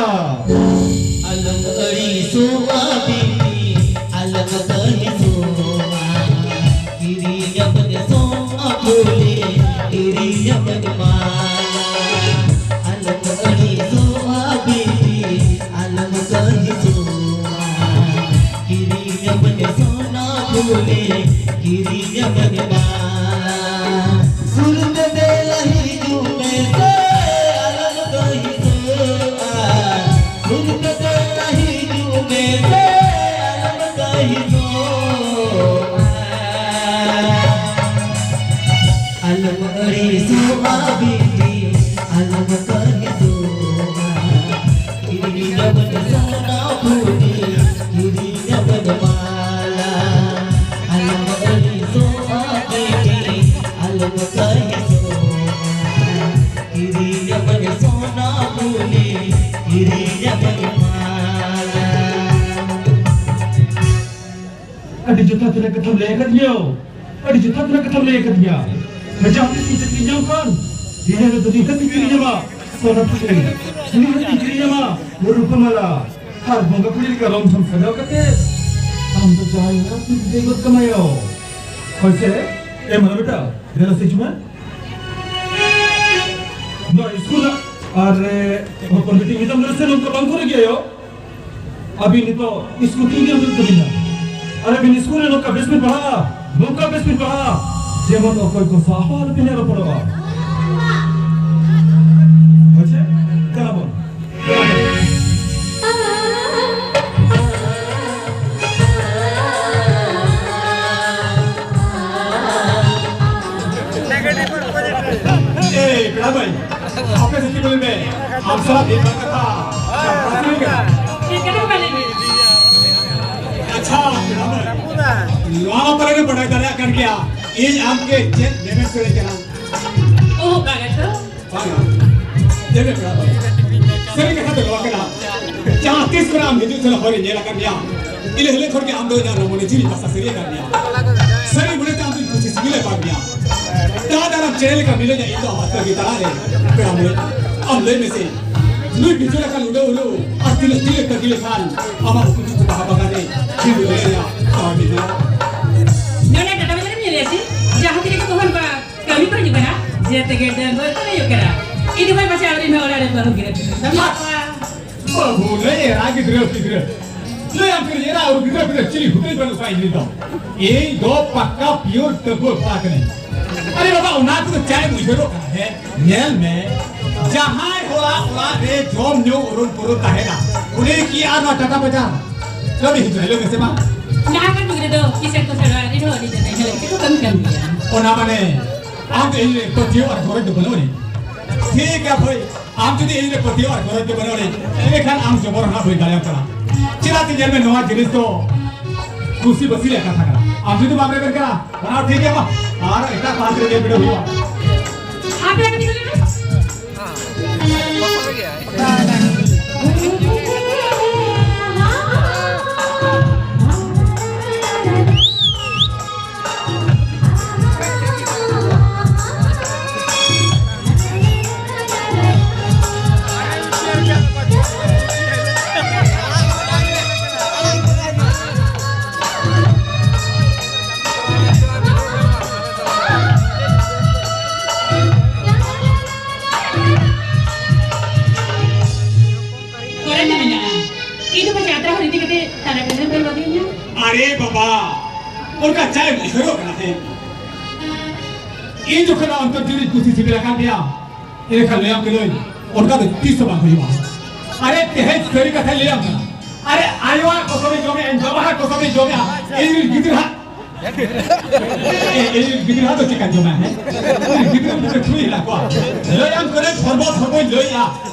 ᱟᱞᱚᱢ ᱟᱹᱲᱤᱥᱚᱜᱼᱟ ᱵᱤᱴᱤ, ᱟᱞᱚᱢ ᱠᱟᱹᱦᱤᱥᱚᱜᱼᱟ᱾ ᱠᱤᱨᱤᱧᱟᱵᱚᱱ ᱥᱚᱱᱟ ᱯᱷᱩᱞᱤ, ᱠᱤᱨᱤᱧᱟᱵᱚᱱ ᱢᱟᱞᱟ᱾ ᱟᱞᱚᱢ ᱟᱹᱲᱤᱥᱚᱜᱼᱟ ᱵᱤᱴᱤ, ᱟᱞᱚᱢ ᱠᱟᱹᱦᱤᱥᱚᱜᱼᱟ᱾ ᱠᱤᱨᱤᱧᱟᱵᱚᱱ ᱥᱚᱱᱟ ᱯᱷᱩᱞᱤ, ᱠᱤᱨᱤᱧᱟᱵᱚᱱ ᱢᱟᱞᱟ᱾ ᱥᱩᱨ ᱛᱮ ᱫᱮᱞᱟ ᱦᱤᱡᱩᱜ ᱢᱮᱥᱮ, ᱟᱞᱚᱢ ᱠᱟᱹᱦᱤᱥᱚᱜᱼᱟ᱾ ᱥᱩᱨ ᱛᱮ ᱫᱮᱞᱟ ᱦᱤᱡᱩᱜ ᱢᱮᱥᱮ, ᱟᱞᱚᱢ ᱠᱟᱹᱦᱤᱥᱚᱜᱼᱟ᱾ ᱟᱞᱚᱢ ᱟᱹᱲᱤᱥᱚᱜᱼᱟ ᱵᱤᱴᱤ, ᱟᱞᱚᱢ ᱠᱟᱹᱦᱤᱥᱚᱜᱼᱟ᱾ ᱠᱤᱨᱤᱧᱟᱵᱚᱱ ᱥᱚᱱᱟ ᱯᱷᱩᱞᱤ, ᱠᱤᱨᱤᱧᱟᱵᱚᱱ ᱢᱟᱞᱟ᱾ ᱟᱞᱚᱢ ᱟᱹᱲᱤᱥᱚᱜᱼᱟ ᱵᱤᱴᱤ, ᱟᱞᱚᱢ ᱠᱟᱹᱦᱤᱥᱚᱜᱼᱟ᱾ ᱠᱤᱨᱤᱧᱟᱵᱚᱱ ᱥᱚᱱᱟ ᱯᱷᱩᱞᱤ, ᱠᱤᱨᱤᱧᱟᱵᱚᱱ ᱢᱟᱞᱟ᱾ ᱟᱹᱰᱤ ᱡᱚᱛᱷᱟᱛ ᱨᱮ ᱠᱟᱛᱷᱟᱢ ᱞᱟᱹᱭ ᱟᱠᱟᱫᱤᱧᱟ᱾ ᱟᱹᱰᱤ ᱡᱚᱛᱷᱟᱛ ᱨᱮ ᱠᱟᱛᱷᱟᱢ ᱞᱟᱹᱭ ᱟᱠᱟᱫᱤᱧᱟ᱾ ᱡᱟᱦᱟᱸ ᱛᱤᱥ ᱤᱧ ᱪᱟᱹᱠᱨᱤ ᱧᱟᱢ ᱠᱷᱟᱱ, ᱤᱱᱟᱹ ᱦᱤᱞᱳᱜ ᱫᱚ ᱱᱤᱦᱟᱹᱛ ᱤᱧ ᱠᱤᱨᱤᱧ ᱟᱢᱟ᱾ ᱥᱚᱱᱟ ᱯᱷᱩᱞᱤ, ᱱᱤᱦᱟᱹᱛ ᱤᱧ ᱠᱤᱨᱤᱧ ᱟᱢᱟ᱾ ᱨᱩᱯᱟᱹ ᱢᱟᱞᱟ, ᱟᱨ ᱵᱚᱸᱜᱟ ᱠᱩᱲᱤ ᱞᱮᱠᱟ ᱨᱚᱝ ᱥᱚᱢ ᱥᱟᱡᱟᱣ ᱠᱟᱛᱮ, ᱟᱢ ᱫᱚ ᱡᱟᱦᱟᱸᱭ ᱦᱚᱸ ᱛᱤ ᱫᱮᱡ ᱜᱚᱫ ᱠᱟᱢᱟᱭ᱾ ᱦᱳᱭ ᱥᱮ, ᱮ ᱢᱟᱞᱟ ᱵᱮᱴᱟ, ᱫᱮᱞᱟ ᱥᱮ ᱦᱤᱡᱩᱜ ᱢᱮ᱾ ᱱᱚᱣᱟ ᱥᱠᱩᱞ ᱨᱮ ᱟᱨ, ᱮ, ᱦᱚᱯᱚᱱ ᱵᱤᱴᱤ ᱢᱮᱛᱟᱢ ᱠᱟᱱᱟ ᱥᱮ ᱱᱚᱝᱠᱟ ᱵᱟᱝ ᱠᱚ ᱨᱟᱹᱜᱤᱭᱟ ᱭᱳ? ᱟᱹᱵᱤᱱ ᱱᱤᱛᱚᱜ ᱥᱠᱩᱞ ᱛᱤᱱ ᱫᱤᱱ ᱦᱩᱭᱩᱜ ᱛᱟᱹᱵᱤᱱᱟ? ᱟᱨ ᱟᱹᱵᱤᱱ ᱥᱠᱩᱞ ᱨᱮ ᱱᱚᱝᱠᱟ ᱵᱮᱥ ᱵᱤᱱ ᱯᱟᱲᱦᱟᱜᱼᱟ, ᱱᱚᱝᱠᱟ ᱵᱮᱥ ᱵᱤᱱ ᱯᱟᱲᱦᱟᱜᱼᱟ, ᱡᱮᱢᱚᱱ ᱚᱠᱚᱭ ᱠᱚ ᱥᱟᱶ ᱦᱚᱸ ᱟᱞᱚᱵᱤᱱ ᱨᱚᱯᱚᱲᱚᱜᱼᱟ᱾ ᱦᱳᱭ ᱥᱮ? ᱫᱮᱞᱟ ᱵᱚᱱ᱾ ᱮᱭ, ᱯᱮᱲᱟ ᱵᱷᱟᱹᱭ, ᱟᱯᱮ ᱥᱮᱫ ᱪᱮᱫ ᱠᱚ ᱞᱟᱹᱭ ᱢᱮ? ᱟᱢ ᱥᱟᱞᱟᱜ ᱢᱤᱫ ᱵᱟᱨ ᱠᱟᱛᱷᱟ᱾ ᱪᱮᱫ ᱠᱟᱛᱷᱟ ᱯᱮ ᱞᱟᱹᱭ ᱢᱮ? ᱱᱚᱣᱟ ᱢᱟ ᱯᱟᱞᱮ ᱵᱟᱰᱟᱭ ᱫᱟᱲᱮᱭᱟᱜ ᱠᱟᱱ ᱜᱮᱭᱟ, ᱤᱧ ᱟᱢ ᱜᱮ ᱪᱮᱫ ᱢᱮᱢᱮᱱ ᱥᱟᱹᱲᱤ ᱠᱟᱱᱟ? ᱳᱦ, ᱵᱟᱝᱟ ᱛᱚ᱾ ᱵᱟᱝᱟ᱾ ᱪᱮᱫ ᱢᱮ ᱯᱮᱲᱟ ᱫᱚ? ᱥᱟᱹᱨᱤ ᱠᱟᱛᱷᱟ ᱫᱚ ᱱᱚᱣᱟ ᱠᱟᱱᱟ, ᱡᱟᱦᱟᱸ ᱛᱤᱥ ᱠᱷᱚᱱᱟᱜ ᱟᱢ ᱦᱤᱡᱩᱜ ᱥᱮᱱᱚᱜ ᱦᱚᱨ ᱤᱧ ᱧᱮᱞ ᱟᱠᱟᱫ ᱢᱮᱭᱟ, ᱤᱱᱟᱹ ᱦᱤᱞᱳᱜ ᱠᱷᱚᱱ ᱜᱮ ᱟᱢ ᱫᱚ ᱤᱧᱟᱹᱜ ᱢᱚᱱᱮ ᱡᱤᱣᱤ ᱵᱟᱥᱟ ᱥᱟᱹᱨᱤ ᱟᱠᱟᱫ ᱢᱮᱭᱟ᱾ ᱥᱟᱹᱨᱤ ᱢᱚᱱᱮ ᱛᱮ ᱟᱢ ᱫᱚᱧ ᱠᱩᱥᱤ ᱥᱤᱵᱤᱞ ᱟᱠᱟᱫ ᱢᱮᱭᱟ᱾ ᱫᱟᱜ ᱫᱟᱨᱟᱢ ᱪᱮᱬᱮ ᱞᱮᱠᱟ ᱢᱤᱞᱟᱹᱧᱟ ᱤᱧ ᱫᱚ ᱟᱢᱟᱜ ᱛᱟᱺᱜᱤ ᱛᱟᱲᱟᱜ ᱨᱮ᱾ ᱯᱮᱲᱟ ᱢᱟᱹᱭ, ᱟᱢ ᱞᱟᱹᱭ ᱢᱮᱥᱮ, ᱱᱩᱭ ᱵᱤᱡᱚᱭ ᱞᱮᱠᱟᱱ ᱩᱰᱟᱹᱣ ᱩᱰᱟᱹᱣ ᱟᱨ ᱛᱤᱱᱟᱹᱜ ᱛᱤᱱᱟᱹᱜ ᱛᱟᱺᱜᱤ ᱞᱮᱠᱷᱟᱱ ᱟᱢᱟᱜ ᱩᱠᱩ ᱪᱩᱠᱩ ᱵᱟᱦᱟ ᱵᱟᱜᱟᱱ ᱨᱮ ᱠᱷᱤᱞ ᱨᱮᱭᱟᱜ ᱫᱟᱣ ᱤᱧ ᱧᱟᱢᱟ? ᱱᱚᱰᱮ ᱴᱟᱴᱟ ᱵᱟᱡᱟᱨ ᱮᱢ ᱧᱮᱞᱮᱫᱼᱟ ᱪᱮ? ᱡᱟᱦᱟᱸ ᱛᱤᱱᱟᱹᱜ ᱜᱮ ᱛᱚᱠᱷᱚᱱ ᱵᱟ ᱠᱟᱹᱢᱤ ᱠᱚ ᱦᱤᱡᱩᱜ ᱠᱟᱱᱟ, ᱡᱮᱛᱮ ᱜᱮ ᱰᱟᱺᱜᱩᱣᱟᱹ ᱠᱚ ᱦᱩᱭᱩᱜ ᱠᱟᱱᱟ᱾ ᱤᱧ ᱫᱚ ᱵᱟᱭ ᱯᱟᱥᱮ ᱟᱹᱣᱨᱤ ᱱᱚᱣᱟ ᱚᱲᱟᱜ ᱨᱮ ᱵᱟᱹᱦᱩ ᱜᱤᱨᱟᱹ ᱯᱤᱴᱟᱹ ᱫᱚ ᱵᱟᱯᱟ᱾ ᱵᱟᱹᱵᱩ ᱞᱟᱹᱭ ᱮᱨᱟ ᱜᱤᱫᱽᱨᱟᱹ ᱯᱤᱫᱽᱨᱟᱹ, ᱞᱟᱹᱭ ᱟᱢ ᱠᱟᱹᱱᱟᱹᱧ ᱮᱨᱟ ᱟᱨ ᱜᱤᱫᱽᱨᱟᱹ ᱯᱤᱫᱽᱨᱟᱹ ᱪᱤᱞᱤ ᱦᱩᱫᱟᱹᱭ ᱵᱟᱹᱱᱩᱜ ᱠᱚᱣᱟ ᱤᱧ ᱨᱮᱱ ᱫᱚ᱾ ᱤᱧ ᱫᱚ ᱯᱟᱠᱟ ᱯᱤᱭᱳᱨ ᱰᱟᱺᱜᱩᱣᱟᱹ ᱠᱚᱲᱟ ᱠᱟᱹᱱᱟᱹᱧ᱾ ᱟᱨᱮ ᱵᱟᱵᱟ, ᱚᱱᱟ ᱠᱚᱫᱚ ᱪᱟᱭ ᱵᱩᱡᱷᱟᱹᱣᱚᱜ ᱠᱟᱱᱟ, ᱦᱮᱸ? ᱧᱮᱞ ᱢᱮ, ᱡᱟᱦᱟᱸᱭ ᱦᱚᱲᱟᱜ ᱚᱲᱟᱜ ᱨᱮ ᱡᱚᱢ ᱧᱩ ᱩᱨᱩᱢ ᱯᱩᱨᱩᱢ ᱛᱟᱦᱮᱱᱟ, ᱩᱱᱤ ᱠᱤ ᱟᱨ ᱱᱚᱣᱟ ᱴᱟᱴᱟ ᱵᱟᱡᱟᱨ ᱠᱟᱹᱢᱤ ᱦᱤᱡᱩᱜᱼᱟ? ᱞᱟᱹᱭ ᱢᱮᱥᱮ ᱢᱟ᱾ ᱱᱟᱦᱟᱜ ᱨᱮᱱ ᱜᱤᱫᱽᱨᱟᱹ ᱫᱚ ᱠᱤᱥᱟᱹᱬ ᱠᱚ ᱥᱮᱬᱟ ᱨᱮᱦᱚᱸ ᱟᱹᱰᱤ ᱡᱟᱹᱥᱛᱤ ᱧᱮᱞ ᱠᱟᱛᱮ ᱠᱚ ᱠᱟᱹᱢᱤ ᱠᱟᱱ ᱜᱮᱭᱟ᱾ ᱚᱱᱟ ᱢᱟᱱᱮ ᱟᱢ ᱫᱚ ᱤᱧ ᱨᱮ ᱯᱟᱹᱛᱭᱟᱹᱣ ᱟᱨ ᱜᱚᱨᱚᱡᱽ ᱫᱚ ᱵᱟᱹᱱᱩᱜ ᱟᱹᱱᱤᱡ᱾ ᱴᱷᱤᱠ ᱜᱮᱭᱟ ᱵᱷᱟᱹᱭ, ᱟᱢ ᱡᱩᱫᱤ ᱤᱧ ᱨᱮ ᱯᱟᱹᱛᱭᱟᱹᱣ ᱟᱨ ᱜᱚᱨᱚᱡᱽ ᱫᱚ ᱵᱟᱹᱱᱩᱜ ᱟᱹᱱᱤᱡ, ᱮᱸᱰᱮᱠᱷᱟᱱ ᱟᱢ ᱡᱚᱵᱚᱨ ᱦᱟᱸᱜ ᱵᱟᱹᱧ ᱫᱟᱲᱮᱭᱟᱢ ᱠᱟᱱᱟ᱾ ᱪᱮᱫᱟᱜ ᱛᱮ ᱧᱮᱞ ᱢᱮ, ᱱᱚᱣᱟ ᱡᱤᱱᱤᱥ ᱫᱚ ᱠᱩᱥᱤ ᱵᱟᱹᱥᱤ ᱨᱮᱭᱟᱜ ᱠᱟᱛᱷᱟ ᱠᱟᱱᱟ᱾ ᱟᱢ ᱡᱩᱫᱤ ᱵᱟᱢ ᱨᱮᱵᱮᱱ ᱠᱟᱱᱟ, ᱚᱱᱟ ᱦᱚᱸ ᱴᱷᱤᱠ ᱜᱮᱭᱟ, ᱢᱟ ᱟᱨ ᱮᱴᱟᱜ ᱯᱟᱦᱴᱟ ᱨᱮ ᱧᱮᱞ ᱵᱤᱰᱟᱹᱣ ᱦᱩᱭᱩᱜᱼᱟ᱾ ᱟᱯᱮ ᱟᱯᱮ ᱛᱮᱜᱮ ᱞᱟᱹᱭ ᱢᱮ᱾ ᱠᱚᱨᱮ ᱢᱮᱱᱟᱜᱼᱟ᱾ ᱤᱧ ᱫᱚ ᱯᱟᱪᱷᱮ ᱟᱛᱨᱟ ᱦᱚᱸ ᱤᱫᱤ ᱠᱟᱛᱮ ᱛᱟᱨᱟ ᱠᱟᱛᱮ ᱫᱚ ᱵᱟᱹᱜᱤᱧᱟ᱾ ᱟᱨᱮ ᱵᱟᱵᱟ, ᱚᱱᱠᱟ ᱪᱟᱭ ᱩᱭᱦᱟᱹᱨᱚᱜ ᱠᱟᱱᱟ ᱛᱮ᱾ ᱤᱧ ᱡᱚᱠᱷᱚᱱ ᱚᱱᱛᱚᱨ ᱡᱤᱣᱤ ᱠᱩᱥᱤ ᱥᱤᱵᱤᱞ ᱟᱠᱟᱱ ᱜᱮᱭᱟ, ᱮᱱᱠᱷᱟᱱ ᱞᱟᱹᱭᱟᱢ ᱠᱟᱹᱱᱟᱹᱧ, ᱚᱱᱠᱟ ᱫᱚ ᱛᱤᱥ ᱦᱚᱸ ᱵᱟᱝ ᱦᱩᱭᱩᱜᱼᱟ᱾ ᱟᱨᱮ ᱛᱮᱦᱮᱧ ᱥᱟᱹᱨᱤ ᱠᱟᱛᱷᱟᱧ ᱞᱟᱹᱭᱟᱢ ᱠᱟᱱᱟ, ᱟᱨᱮ ᱟᱭᱳᱣᱟᱜ ᱠᱚᱥᱚᱢᱮ ᱡᱚᱢᱮᱜᱼᱟ, ᱵᱟᱵᱟᱣᱟᱜ ᱠᱚᱥᱚᱢᱮ ᱡᱚᱢᱮᱜᱼᱟ, ᱤᱧ ᱨᱮᱱ ᱜᱤᱫᱽᱨᱟᱹ ᱦᱟᱸᱜ ᱮ, ᱮ, ᱜᱤᱫᱽᱨᱟᱹ ᱫᱚ ᱪᱮᱠᱟ ᱡᱚᱢᱟ, ᱦᱮᱸ? ᱜᱤᱫᱽᱨᱟᱹ ᱵᱩᱡᱷᱟᱹᱣ ᱛᱷᱩᱭ ᱦᱮᱱᱟᱜ ᱠᱚᱣᱟ᱾ ᱞᱟᱹᱭᱟᱢ ᱠᱟᱹᱱᱟᱹᱧ, ᱥᱚᱨᱵᱚᱛ ᱦᱚᱲᱢᱚᱧ ᱞᱟᱹᱭᱟ,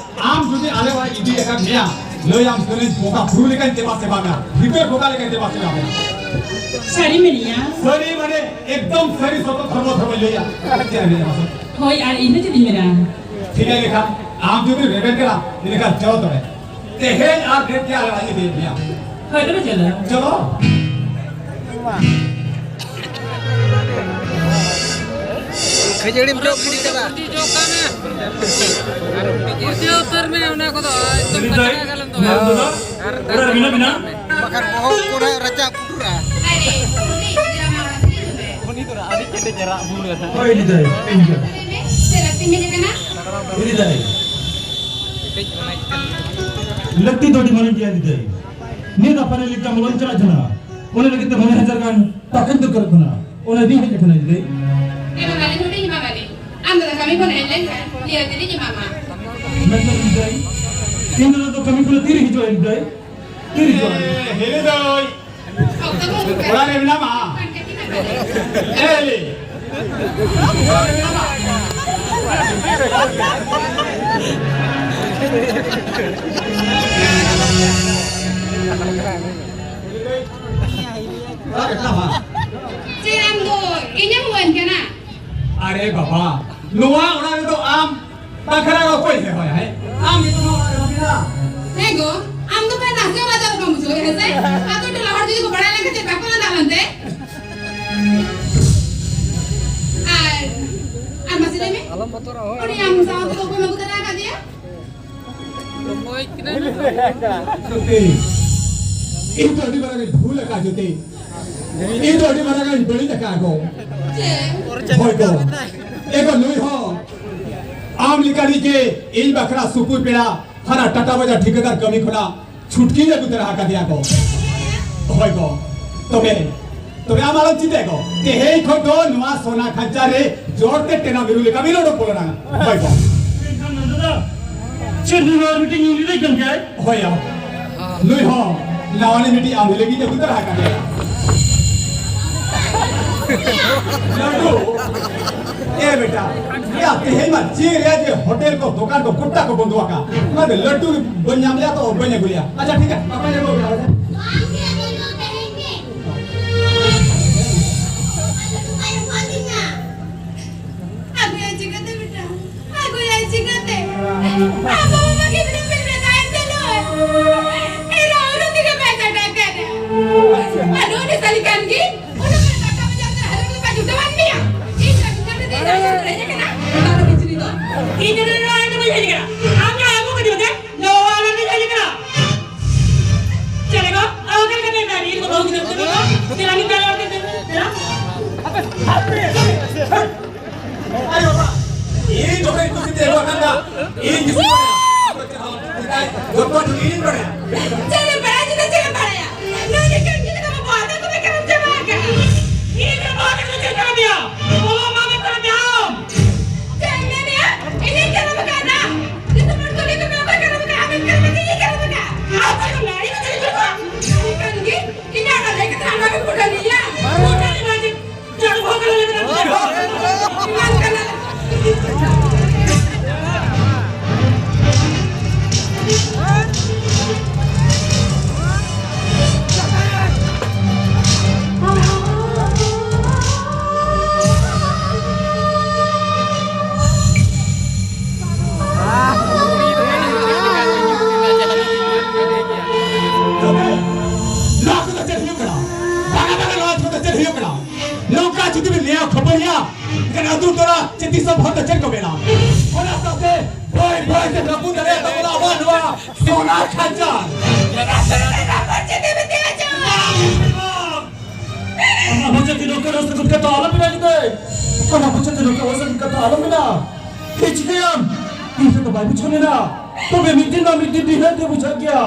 ᱟᱢ ᱡᱩᱫᱤ ᱟᱞᱮ ᱚᱲᱟᱜ ᱤᱫᱤ ᱟᱠᱟᱫ ᱢᱮᱭᱟ, ᱞᱟᱹᱭᱟᱢ ᱠᱟᱹᱱᱟᱹᱧ, ᱵᱚᱸᱜᱟ ᱵᱩᱨᱩ ᱞᱮᱠᱟᱧ ᱫᱮᱵᱟ ᱥᱮᱵᱟ ᱢᱮᱭᱟ, ᱵᱷᱤᱛᱟᱹᱨ ᱵᱚᱸᱜᱟ ᱞᱮᱠᱟᱧ ᱫᱮᱵᱟ ᱥᱮᱵᱟ ᱢᱮᱭᱟ᱾ ᱥᱟᱹᱨᱤ ᱢᱮᱱᱮᱜᱼᱟ᱾ ᱥᱟᱹᱨᱤ ᱢᱟᱱᱮ ᱮᱠᱫᱚᱢ ᱥᱟᱹᱨᱤ ᱥᱚᱛᱚ ᱫᱷᱚᱨᱢᱚ ᱫᱷᱚᱨᱢᱚᱧ ᱞᱟᱹᱭᱟ᱾ ᱪᱮᱫ ᱮᱢ ᱞᱟᱹᱭᱟ ᱢᱟᱥᱮ? ᱦᱳᱭ, ᱟᱨ ᱤᱧ ᱫᱚ ᱪᱮᱫ ᱤᱧ ᱢᱮᱱᱟ? ᱴᱷᱤᱠᱟᱹᱱ ᱞᱮᱠᱟ ᱟᱢ ᱡᱩᱫᱤ ᱨᱮᱵᱮᱱ ᱠᱟᱱᱟ, ᱤᱱᱟᱹᱠᱷᱟᱱ ᱪᱚᱞᱚ ᱛᱚᱵᱮ᱾ ᱛᱮᱦᱮᱧ ᱟᱨ ᱰᱮᱴ ᱜᱮ ᱟᱞᱮ ᱤᱫᱤᱭᱮᱫ ᱢᱮᱭᱟ᱾ ᱦᱳᱭ, ᱛᱚᱵᱮ ᱪᱚᱞᱚ᱾ ᱪᱚᱞᱚ᱾ ᱠᱷᱟᱹᱡᱟᱹᱲᱤᱢ ᱡᱚᱢ ᱜᱤᱰᱤ ᱠᱟᱫᱟ? ᱠᱩᱪᱤ ᱩᱛᱟᱹᱨ ᱢᱮ ᱚᱱᱟ ᱠᱚᱫᱚ, ᱮᱠᱫᱚᱢ ᱠᱟᱪᱨᱟ ᱜᱟᱞᱟᱝ ᱫᱚ᱾ ᱚᱲᱟᱜ ᱨᱮ ᱢᱮᱱᱟᱜ ᱵᱤᱱᱟ? ᱵᱟᱠᱷᱟᱱ ᱵᱚᱦᱚᱜ ᱠᱚᱨᱮ ᱨᱟᱪᱟ ᱯᱩᱴᱩᱨᱟ᱾ ᱦᱳᱭ, ᱤᱫᱤ ᱫᱟᱭ, ᱤᱫᱤ ᱫᱟᱭ᱾ ᱞᱟᱹᱠᱛᱤ ᱫᱚ ᱟᱹᱰᱤ ᱢᱟᱨᱟᱝ ᱜᱮᱭᱟ, ᱤᱫᱤ ᱫᱟᱭ᱾ ᱱᱤᱭᱟᱹ ᱫᱷᱟᱣ ᱯᱟᱞᱮ ᱞᱮᱠᱟ ᱢᱚᱞᱚᱝ ᱪᱟᱞᱟᱜ ᱠᱟᱱᱟ᱾ ᱚᱱᱟ ᱞᱟᱹᱜᱤᱫ ᱛᱮ ᱢᱚᱬᱮ ᱦᱟᱡᱟᱨ ᱜᱟᱱ ᱴᱟᱠᱟᱧ ᱫᱚᱨᱠᱟᱨᱚᱜ ᱠᱟᱱᱟ᱾ ᱚᱱᱟ ᱤᱫᱤ ᱦᱮᱡ ᱟᱠᱟᱱᱟ, ᱤᱫᱤ ᱫᱟᱭ᱾ ᱮ ᱵᱟᱵᱟ ᱨᱮ, ᱦᱩᱰᱤᱧ ᱵᱟᱵᱟ ᱨᱮ᱾ ᱟᱢ ᱫᱚ ᱠᱟᱹᱢᱤ ᱠᱷᱚᱱ ᱦᱮᱡ ᱞᱮᱱᱠᱷᱟᱱ ᱱᱤᱭᱟᱹ ᱛᱮᱞᱤᱧ ᱮᱢᱟᱢᱟ᱾ ᱢᱮᱱᱠᱷᱟᱱ ᱤᱫᱤ ᱫᱟᱭ, ᱤᱧ ᱫᱚ ᱠᱟᱹᱢᱤ ᱠᱷᱚᱱ ᱛᱤᱨᱮ ᱦᱤᱡᱩᱜᱼᱟ, ᱤᱫᱤ ᱫᱟᱭ? ᱛᱤᱨᱮ ᱦᱤᱡᱩᱜᱼᱟ? ᱮ, ᱦᱤᱞᱤ ᱫᱟᱹᱭ᱾ ᱚᱲᱟᱜ ᱨᱮ ᱢᱮᱱᱟᱢᱟ? ᱮ, ᱦᱤᱞᱤ᱾ ᱚᱲᱟᱜ ᱨᱮ ᱢᱮᱱᱟᱢᱟ? ᱪᱮᱫ ᱟᱢ ᱫᱚ ᱤᱧᱮᱢ ᱦᱚᱦᱚᱣᱟᱹᱧ ᱠᱟᱱᱟ? ᱟᱨᱮ ᱵᱟᱵᱟ, ᱱᱚᱣᱟ ᱚᱲᱟᱜ ᱨᱮᱫᱚ ᱟᱢ ᱵᱟᱠᱷᱨᱟ ᱚᱠᱚᱭ ᱦᱮᱦᱚᱭᱟ, ᱦᱮᱸ? ᱟᱢ ᱜᱮᱛᱚ ᱱᱚᱣᱟ ᱚᱲᱟᱜ ᱨᱮ ᱵᱟᱹᱵᱤᱱᱟ᱾ ᱦᱮᱸ ᱜᱚ, ᱟᱢ ᱫᱚ ᱯᱮ ᱱᱟᱥᱮ ᱦᱚᱸ ᱞᱟᱡᱟᱣ ᱵᱟᱢ ᱵᱩᱡᱷᱟᱹᱣᱟ, ᱦᱮᱸ ᱥᱮ? ᱟᱛᱳ ᱴᱚᱞᱟ ᱦᱚᱲ ᱡᱩᱫᱤ ᱠᱚ ᱵᱟᱲᱟᱭ ᱞᱮᱱᱠᱷᱟᱱ ᱪᱮᱫ ᱵᱟᱠᱚ ᱞᱟᱸᱫᱟ ᱟᱞᱟᱝ ᱛᱮ? ᱟᱨ, ᱟᱨ ᱢᱟᱥᱮ ᱞᱟᱹᱭ ᱢᱮ, ᱟᱞᱚᱢ ᱵᱚᱛᱚᱨᱚᱜᱼᱟ, ᱦᱳᱭ᱾ ᱩᱱᱤ ᱟᱢ ᱥᱟᱶ ᱛᱮᱫᱚ ᱚᱠᱚᱭᱮᱢ ᱟᱹᱜᱩ ᱛᱚᱨᱟ ᱟᱠᱟᱫᱮᱭᱟ? ᱡᱩᱛᱤ, ᱤᱧ ᱫᱚ ᱟᱹᱰᱤ ᱢᱟᱨᱟᱝ ᱤᱧ ᱵᱷᱩᱞ ᱟᱠᱟᱫ ᱡᱩᱛᱤ᱾ ᱤᱧ ᱫᱚ ᱟᱹᱰᱤ ᱢᱟᱨᱟᱝ ᱤᱧ ᱵᱟᱹᱲᱤᱡ ᱟᱠᱟᱫ ᱜᱚ᱾ ᱦᱳᱭ ᱜᱚ᱾ ᱮ ᱜᱚ, ᱱᱩᱭ ᱦᱚᱸ ᱟᱢ ᱞᱮᱠᱟᱱᱤᱡ ᱜᱮ ᱤᱧ ᱵᱟᱠᱷᱨᱟ ᱥᱩᱯᱩᱨ ᱯᱮᱲᱟ ᱦᱟᱱᱟ ᱴᱟᱴᱟ ᱵᱟᱡᱟᱨ ᱴᱷᱤᱠᱟᱹᱫᱟᱨ ᱠᱟᱹᱢᱤ ᱠᱷᱚᱱᱟᱜ ᱪᱷᱩᱴᱠᱤᱧ ᱟᱹᱜᱩ ᱛᱚᱨᱟ ᱟᱠᱟᱫᱮᱭᱟ ᱜᱚ᱾ ᱦᱳᱭ ᱜᱚ᱾ ᱛᱚᱵᱮ ᱛᱚᱵᱮ ᱟᱢ ᱟᱞᱚᱢ ᱪᱤᱱᱛᱟᱹᱭᱟ ᱜᱚ, ᱛᱮᱦᱮᱧ ᱠᱷᱚᱱ ᱫᱚ ᱱᱚᱣᱟ ᱥᱚᱱᱟ ᱠᱷᱟᱧᱪᱟ ᱨᱮ ᱡᱚᱲ ᱛᱮ ᱴᱮᱱᱟ ᱢᱤᱨᱩ ᱞᱮᱠᱟ ᱵᱤᱱ ᱚᱰᱚᱠ ᱵᱚᱞᱚᱱᱟ᱾ ᱦᱳᱭ ᱜᱚ᱾ ᱢᱮᱱᱠᱷᱟᱱ ᱱᱚᱸᱰᱮ ᱫᱚ ᱪᱮᱫ ᱱᱩᱭ ᱦᱚᱸ ᱟᱨ ᱢᱤᱫᱴᱤᱡ ᱧᱩ ᱞᱤᱫᱟᱹᱧ ᱠᱟᱱ ᱜᱮᱭᱟᱭ? ᱦᱳᱭ ᱭᱟ, ᱱᱩᱭ ᱦᱚᱸ ᱱᱟᱣᱟ ᱱᱤ ᱢᱤᱫᱴᱤᱡ ᱟᱢ ᱞᱟᱹᱜᱤᱫ ᱟᱹᱜᱩ ᱛᱚᱨᱟ ᱟᱠᱟᱫ ᱢᱮᱭᱟ᱾ ᱞᱟᱹᱰᱩ, ᱮ ᱵᱮᱴᱟ, ᱭᱟ ᱛᱮᱦᱮᱧ ᱢᱟ ᱪᱮᱫ ᱨᱮᱭᱟᱜ ᱡᱮ ᱦᱳᱴᱮᱞ ᱠᱚ ᱫᱚᱠᱟᱱ ᱠᱚ ᱜᱚᱴᱟ ᱠᱚ ᱵᱚᱱᱫᱚ ᱟᱠᱟᱫ, ᱚᱱᱟᱛᱮ ᱞᱟᱹᱰᱩ ᱵᱟᱹᱧ ᱧᱟᱢ ᱞᱮᱭᱟ ᱛᱚ ᱵᱟᱹᱧ ᱟᱹᱜᱩ ᱞᱮᱭᱟ᱾ ᱟᱪᱪᱷᱟ ᱴᱷᱤᱠ ᱜᱮᱭᱟ, ᱜᱟᱯᱟ ᱧᱟᱢᱚᱜ ᱠᱟᱱᱟ᱾ ᱠᱟᱱ ᱜᱮ, ᱚᱱᱟ ᱠᱚᱨᱮ ᱴᱟᱠᱟ ᱯᱚᱭᱥᱟ ᱛᱮ ᱦᱟᱡᱟᱨ ᱨᱩᱯᱤᱭᱟ ᱡᱩᱴᱟᱹᱣᱟᱱ ᱢᱮᱭᱟ᱾ ᱤᱧ ᱫᱚ ᱤᱧ ᱫᱚ ᱤᱧ ᱫᱚ ᱦᱮᱡ ᱟᱠᱟᱱᱟ, ᱵᱟᱨᱚ ᱵᱤᱡᱽᱞᱤ ᱫᱚ᱾ ᱤᱧ ᱫᱚ ᱱᱚᱣᱟ ᱫᱚ ᱵᱟᱹᱧ ᱦᱮᱡ ᱟᱠᱟᱱᱟ᱾ ᱟᱢ ᱫᱚ ᱟᱹᱜᱩ ᱠᱟᱛᱮ ᱵᱟᱫᱮ, ᱱᱚᱣᱟ ᱫᱚ ᱵᱟᱹᱧ ᱦᱮᱡ ᱟᱠᱟᱱᱟ᱾ ᱪᱮᱫ ᱞᱮᱠᱟ? ᱟᱢ ᱚᱠᱟ ᱞᱮᱠᱟ ᱯᱮ ᱢᱮᱱᱟ? ᱤᱧ ᱫᱚ ᱵᱟᱹᱦᱩ ᱜᱤᱫᱽᱨᱟᱹ ᱠᱟᱱᱟ᱾ ᱪᱮᱫ ᱟᱢ ᱫᱚ ᱵᱟᱹᱦᱩ ᱜᱤᱫᱽᱨᱟᱹ ᱠᱟᱱᱟ? ᱟᱭᱳ ᱵᱟᱵᱟ, ᱤᱧ ᱡᱚᱠᱷᱚᱱ ᱠᱩᱥᱤ ᱛᱮ ᱦᱮᱡ ᱟᱠᱟᱱᱟ, ᱤᱧ ᱠᱩᱥᱤ ᱠᱟᱱᱟ᱾ ᱡᱚᱛᱚ ᱤᱧ ᱵᱟᱲᱟᱭᱟ᱾ ᱪᱮᱫ ᱮᱢ ᱵᱟᱲᱟᱭᱟ? ᱪᱮᱫᱟᱜ ᱪᱮᱫ ᱮᱢ ᱵᱟᱲᱟᱭᱟ? ᱱᱚᱣᱟ ᱫᱚ ᱠᱟᱹᱢᱤ ᱞᱮᱠᱟ ᱵᱟᱵᱟ, ᱟᱫᱚ ᱠᱚ ᱢᱮᱠᱟᱨ ᱪᱟᱵᱟ ᱟᱠᱟᱱᱟ᱾ ᱤᱧ ᱫᱚ ᱵᱟᱵᱟ ᱛᱟᱠᱚ ᱪᱮᱫ ᱠᱟᱱᱟ ᱢᱮᱭᱟ? ᱵᱟᱵᱟ ᱢᱟ ᱢᱮᱠᱟᱨ ᱢᱮᱭᱟ᱾ ᱪᱮᱫ ᱮᱢ ᱢᱮᱱᱮᱜᱼᱟ? ᱤᱧᱤᱧ ᱠᱟᱨᱟᱢ ᱟᱠᱟᱫᱟ? ᱫᱤᱥᱚᱢ ᱦᱚᱲ ᱠᱩᱞᱤ ᱠᱚᱢᱮ, ᱚᱠᱚᱭ ᱠᱟᱨᱟᱢ ᱟᱠᱟᱫᱟ? ᱟᱢᱮᱢ ᱠᱟᱨᱟᱢ ᱟᱠᱟᱫᱟ? ᱤᱧᱤᱧ ᱠᱟᱨᱟᱢ ᱟᱠᱟᱫᱟ? ᱟᱢ ᱫᱚ ᱞᱟᱹᱭ ᱠᱟᱛᱮ ᱤᱧ ᱠᱟᱨᱟᱢ ᱟᱠᱟᱫᱟ? ᱤᱧ ᱠᱟᱱ ᱜᱮ, ᱤᱧᱟᱜ ᱚᱲᱟᱜ ᱞᱟᱹᱭ ᱠᱟᱛᱮ ᱟᱢ ᱟᱢᱮᱢ ᱠᱩᱴᱟᱹᱢᱤᱧᱟ? ᱠᱩᱴᱟᱹᱢᱤ ᱵᱟᱝ ᱪᱮᱫ? ᱪᱟᱰᱚ ᱵᱷᱚᱜ ᱠᱟᱱᱟ ᱞᱟᱹᱭ ᱠᱟᱛᱮ ᱟᱢ ᱪᱟᱰᱚ ᱵᱷᱚᱜ ᱠᱟᱱᱟ? ᱮᱢᱟᱱ ᱠᱟᱱᱟ᱾ ᱱᱚᱣᱟ ᱠᱚᱫᱚ ᱪᱮᱫ ᱦᱩᱭᱩᱜ ᱠᱟᱱᱟ? ᱵᱟᱝᱟ, ᱵᱟᱝᱟ, ᱱᱚᱣᱟ ᱠᱚᱫᱚ ᱪᱮᱫ ᱦᱩᱭᱩᱜ ᱠᱟᱱᱟ? ᱱᱚᱝᱠᱟ ᱡᱩᱫᱤ ᱵᱤᱱ ᱞᱟᱹᱭᱟ ᱠᱷᱟᱹᱯᱟᱹᱨᱤᱭᱟ, ᱮᱱᱠᱷᱟᱱ ᱟᱹᱛᱩ ᱴᱚᱞᱟ ᱪᱮ ᱫᱤᱥᱚᱢ ᱦᱚᱲ ᱫᱚ ᱪᱮᱫ ᱠᱚ ᱢᱮᱱᱟ? ᱚᱱᱟ ᱥᱟᱶᱛᱮ ᱵᱟᱹᱭ ᱵᱟᱹᱭ ᱛᱮ ᱨᱟᱹᱯᱩᱫ ᱫᱟᱲᱮᱭᱟᱜ ᱛᱟᱵᱚᱱᱟ ᱟᱵᱚᱣᱟᱜ ᱱᱚᱣᱟ ᱥᱚᱱᱟ ᱠᱷᱟᱧᱪᱟ᱾ ᱟᱢᱟᱜ ᱢᱚᱪᱟ ᱛᱮ ᱱᱚᱝᱠᱟ ᱨᱟᱹᱥᱠᱟᱹ ᱠᱟᱛᱷᱟ ᱟᱞᱚᱢ ᱢᱮᱱᱟ ᱜᱤᱫᱟᱹᱨ᱾ ᱟᱢᱟᱜ ᱢᱚᱪᱟ ᱛᱮ ᱱᱚᱝᱠᱟ ᱨᱟᱹᱥᱠᱟᱹ ᱠᱟᱛᱷᱟ ᱟᱞᱚᱢ ᱢᱮᱱᱟ᱾ ᱪᱮᱫ ᱪᱤᱠᱟᱹᱭᱟᱢ? ᱤᱧ ᱴᱷᱮᱱ ᱫᱚ ᱵᱟᱭ ᱵᱩᱡᱷᱟᱹᱣ ᱞᱮᱱᱟ᱾ ᱛᱚᱵᱮ ᱢᱤᱫ ᱫᱤᱱ ᱵᱟᱝ ᱢᱤᱫ ᱫᱤᱱ ᱱᱤᱦᱟᱹᱛ ᱮ ᱵᱩᱡᱷᱟᱹᱣ ᱜᱮᱭᱟ᱾